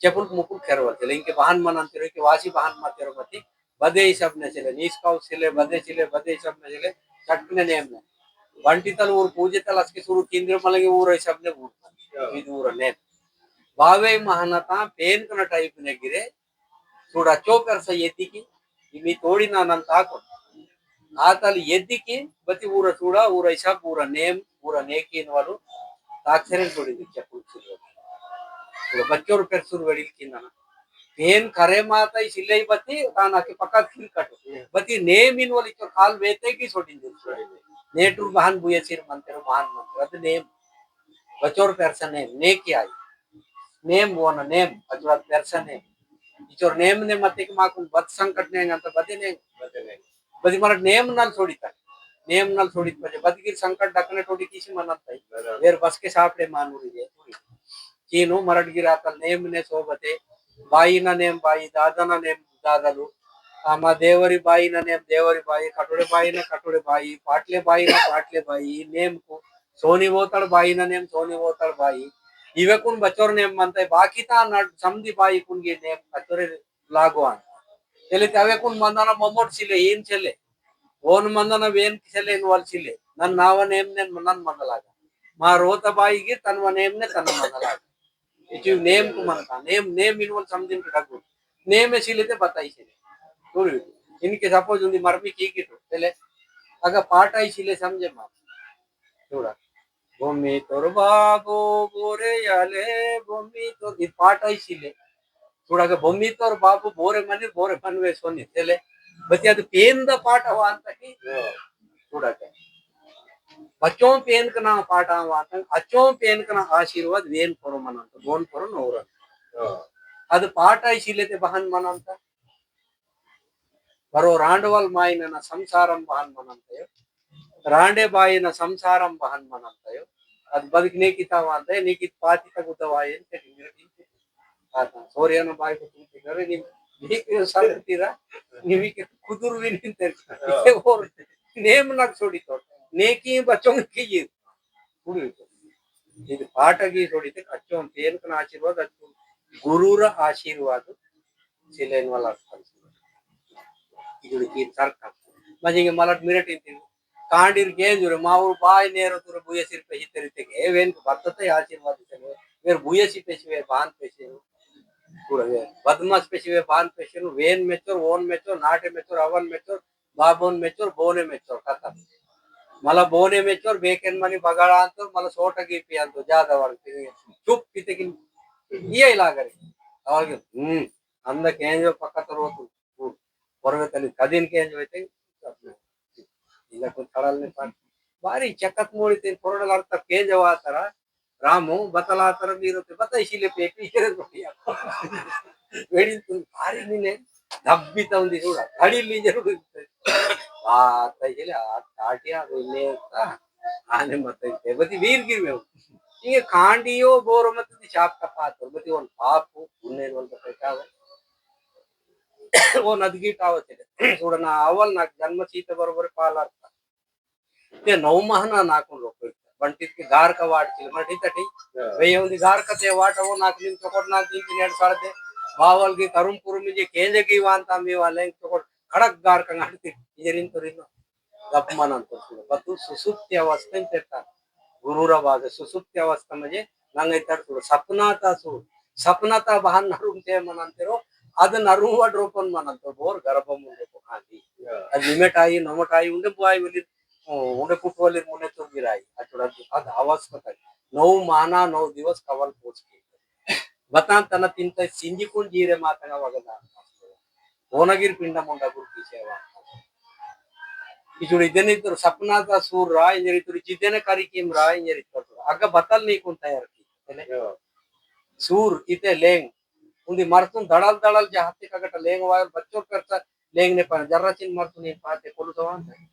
चेपुल मुकुल खेरवल चले, इनके बहान मनन तेरे, के वासी बहान मा तेरे मती, बदे हिसाब ने चले, नीस काउ सिले, बदे सिले, बदे हिसाब ने चले, चटकने नेम ने। बंटी तल ऊर पूजे तल असके सुरु केंद्र मलंगे ऊर हिसाब ने ऊर। हाँ। इद ऊर नेम। बावे महानता पेन कना टाइप ने गिरे, सूड़ा चो पेरसा येदिकी, इमी तोड़ी ना नन ताको। आतल येदिकी, बती ऊरा सूड़ा, ऊरा हिसाब, ऊरा नेम, ऊरा नेकी इनवालु, ताकसेरेन तोड़ी दिक्या पुरुषुलु। ऊरा बच्चोर पेरसुर वेड़िल किंदना। पेन करे माता ई सिल्ले बती, ताना के पका खीर कटो। बती नेम इनवाली चो काल वेते की सोड़ी दिल। नेटुर बहान बुये सिर मंतेर, बहान मंतेर, अद नेम। बच्चोर पेरसा नेम, नेकी आई। नेम वोना नेम, अजवात पेरसा नेम। इचोर नेम ने मते के माकुन बद संकट ने अंत बदे नेम। बदे नेम। बदी मरट नेम नल सोड़िता। नेम नल सोड़ित बजे। बद गिर संकट डकने टोड़ी किसी मनत ताई। बराबर। वेर बस के सापड़े मानुरी जे। चीनु मरट गिर आतल नेम ने सोबते। बाई ना नेम बाई, दादा ना नेम दादालु। आमा देवरी बाई ना नेम देवरी बाई, कटोड़े बाई ना कटोड़े बाई, पाटले बाई ना पाटले बाई, नेम को सोनी वोतड़ बाई ना नेम सोनी वोतड़ बाई। इवे कुन बचोर नेम मनते, बाकी ता नड समदी बाई कुन गे नेम बचोरे लागवान। चले ते अवे कुन मंदना ममोट सिले, इन चले। ओन मंदना वेन चले, इन वाल सिले। नन नावा नेम ने नन मंदलागा। मा रोता बाई गे तनवा नेम ने तन मंदलागा। इचु नेम को मनता, नेम, नेम इनवल समझिन के डगु। नेम ए सिले ते बताई सिले। थोड़ी, इनके suppose उन्दी मरमी की की तो, चले, अगर पाटा ही सिले समझे मा। थोड़ा, भूमि तोर बाबू बोरे याले, भूमि तोर, इ पाटा ही सिले। थोड़ा के भूमि तोर बाबू बोरे मनी, बोरे मनवे सोनी, चले। बतिया तो पेन दा पाटा वांता की। थोड़ा के। बच्चों पेन कना पाटा वातन, अच्चों पेन कना आशीर्वाद वेन करो मनंत, बोन करो नौरन। हाँ। अद पाटा इसीले ते बहन मनंत। बरो रांडवल माइन ना संसारम बहन मनंत यो। रांडे बाई ना संसारम बहन मनंत यो। अद बदक ने किता वांत, ने कित पाती तक उतवाये, ते निरकिन। आता, सोरिया ना बाई को तुम ते करे, नि, नि के साथ तीरा, नि के कुदुर भी नहीं ते। हाँ। और नेम ना छोड़ी तो, नेकी बचों की ये। कुड़ी तो। ये पाटा की छोड़ी ते, अच्छो पेन कना आशीर्वाद, अच्छो गुरुर आशीर्वाद सिलेन वाला अर्थम। इजुड़ की तर्क। मजिंगे मलट मिरट इंती। कांडीर केंजुरे माउर बाय नेरो तुर बुयसिर पेशी तेरी तेके, वेन बत्तते आशीर्वाद सिले। वेर बुयसी पेशी वे बान पेशी। पूरा वे बदमाश पेशी वे बान पेशी नु, वेन मेचोर, ओन मेचोर, नाटे मेचोर, अवन मेचोर, बाबोन मेचोर, बोने मेचोर, खतम। मला बोने मेचोर, बेकेन मनी बगाड़ा अंतो, मला सोटा की पी अंतो, ज्यादा वार पी। चुप पीते की, ये ही लागर। और, हम्म, अंदा केंजो पक्का तो रोतु। हम्म, परवे तनी कदिन केंजो वेते, इला को थड़ल ने पान। बारी चकत मोड़ी ते थोड़ा लड़ता केंजो वातरा, रामो बतला तर मीरो ते बताई सिले पे पीछे रे बढ़िया। वेड़ी तुम भारी नीने धब्बी तौंदी सूड़ा, धड़ी ली जरूर। आ, तैले आ, काटिया को ले का, आने मत ते बती वीर गिर में। ये कांडियो बोरो मत दी छाप का पात, बती वन पाप, उन्हें वन बताई का वो। वो नदगी टावत है। सूड़ा ना अवल ना जन्म सीत बरोबर पाला। ते नौ महीना नाकुन रोको। बंटित के गार का वाट चिल, मर ठीक है, ठीक। हाँ। वे ये उन्दी गार का ते वाट वो नाक दिन चोकोट नाक दिन तीन एड साढ़ दे। बावल की करुम कुरुम जे केंजे की वान ताम भी वाले चोकोट खड़क गार का गाड़ ते इजरिन तो रिनो। गप मनन तो सुनो। बतु सुसुप्ति अवस्था में तेता। गुरुरा बागे सुसुप्ति अवस्था में जे नंगे तर सुनो। सपना ता सु-, सपना ता बहान नरुम ते मनन तेरो। अद नरुम वड रोपन मनन तो बोर गर्भ मुंडे को खांदी। हाँ। अद निमेट आई, नमट आई, उंडे बुआई वली ओ, उंडे पुटवली मुने तो गिराई, अचुड़ा अद अवस्था तक। नौ माना, नौ दिवस कवल पोच के। बतान तना तिनता सिंजी कुन जीरे मातंगा वगदा। ओनगिर पिंड मुंडा गुर की सेवा। इचुड़ी देने तो सपना का सूर रा, इंजरी तो जिद्देने करी किम रा, इंजरी तो। अग्गा बतल नहीं कुन तैयार की। तेने? सूर इते लेंग। उन्दी मरतुन दड़ल दड़ल जहाते कगट लेंग वायर बच्चोर करता लेंग ने पान जर्रा चिन मरतुन इन पाते कोलु तो आंता।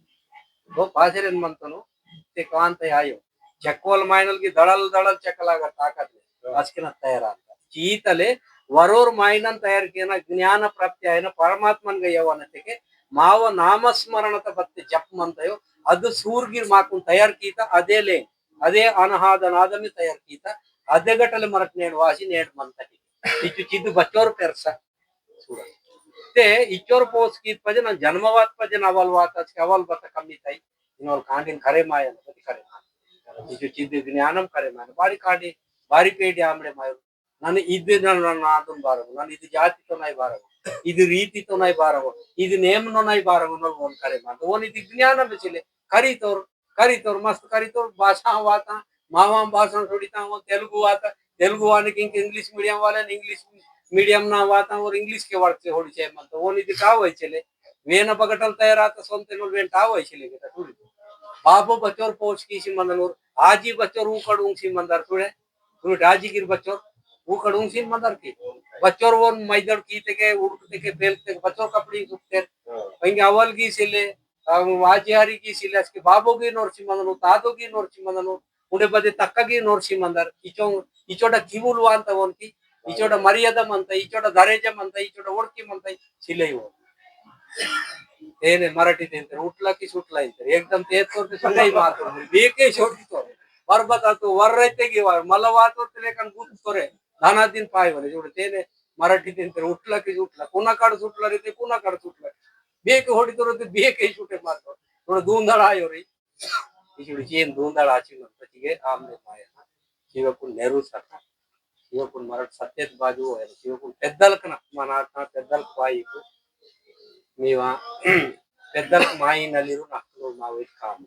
दो पासेरेन मंतनु ते कांत आयो। चक्कोल माइनल की दड़ल दड़ल चक्कलागा ताकत ले। आज के ना तैयार आता। चीतले वरोर माइनन तैयार किया ना ज्ञान प्राप्ति आय ना परमात्मन गया वाने तेके माव नामस्मरण त बत्ते जप मंतयो। अद सूरगिर माकुन तैयार कीता अदे लेंग। अदे अनहाद अनादमी तैयार कीता, अदे गटले मरक नेड वासी नेड मंता की। इचु चिद बच्चोर पेरसा। सूड़ा। ते इचोर पोस की पजन जन्मवात पजन अवल वात, आज के अवल बत कमी ताई। इनोल कांडिन खरे माया न, बति खरे माया। इचु चिद ज्ञानम खरे माया। बारी कांडी, बारी पेड़ी आमड़े मायो। नन इद नन, नन आदम बारगो, नन इद जाति तो नाई बारगो, इद रीति तो नाई बारगो, इद नेम नो नाई बारगो, नो वन खरे माया। तो वन इद ज्ञानम चिले, खरी तोर करीतोर, मस्त करीतोर, भाषा वाता, मावा भाषा छोड़ीता, वो तेलुगु वाता, तेलुगु वाने की इंग्लिश मीडियम वाले ने इंग्लिश मीडियम ना वाता और इंग्लिश के वर्ड से होड़ी चाहिए मन तो वो नहीं दिखा वही चले। वे ना बगटल तैयार आता, सोनते नोल वेन टाव वही चले बेटा, थोड़ी। बाबो बचोर पोच की सी मंदनूर, आजी बचोर उकड़ उंग सी मंदर थोड़े, थोड़ी आजी गिर बचोर, उकड़ उंग सी मंदर की। बचोर वो मैदड़ की तेके, उड़क तेके, बेल तेके, बचोर कपड़ी सुखते। वहीं अवल की सिले, अब वाजियारी की सिले, असके बाबो की नोरसी मंदनु, तादो की नोरसी मंदनु, उंडे बदे तक्का की नोरसी मंदर, इचो, इचोड़ा किबुल वांता वोन की, इचोड़ा मर्यादा मंता, इचोड़ा दरेजा मंता, इचोड़ा ओड़की मंता, सिले ही वो। तेने मराठी तेंतर, उठला की सुटला इंतर, एकदम तेज तोर ते सुटला ही मार तोर, बेके छोटी तोर, वर बता तो, वर रहते की वर, मला वातो ते लेकन गुत तोरे, दाना दिन पाए वाले, जोड़े तेने मराठी तेंतर, उठला की सुटला, कोना काड़ सुटला रहते, कोना काड़ सुटला। बेके होड़ी तोर ते, बेके ही सुटे मार तोर, थोड़ा धुंधड़ आयो रे। इचुड़ी चीन धुंधड़ आची मन पचिगे आमने माया। शिवकुन नेहरू सका। शिवकुन मरट सत्यत बाजू है। शिवकुन पेद्दलकना मनातना पेद्दलक वाईकु। मीवा पेद्दलक माई नलिरु नक्कुनु मावी काम।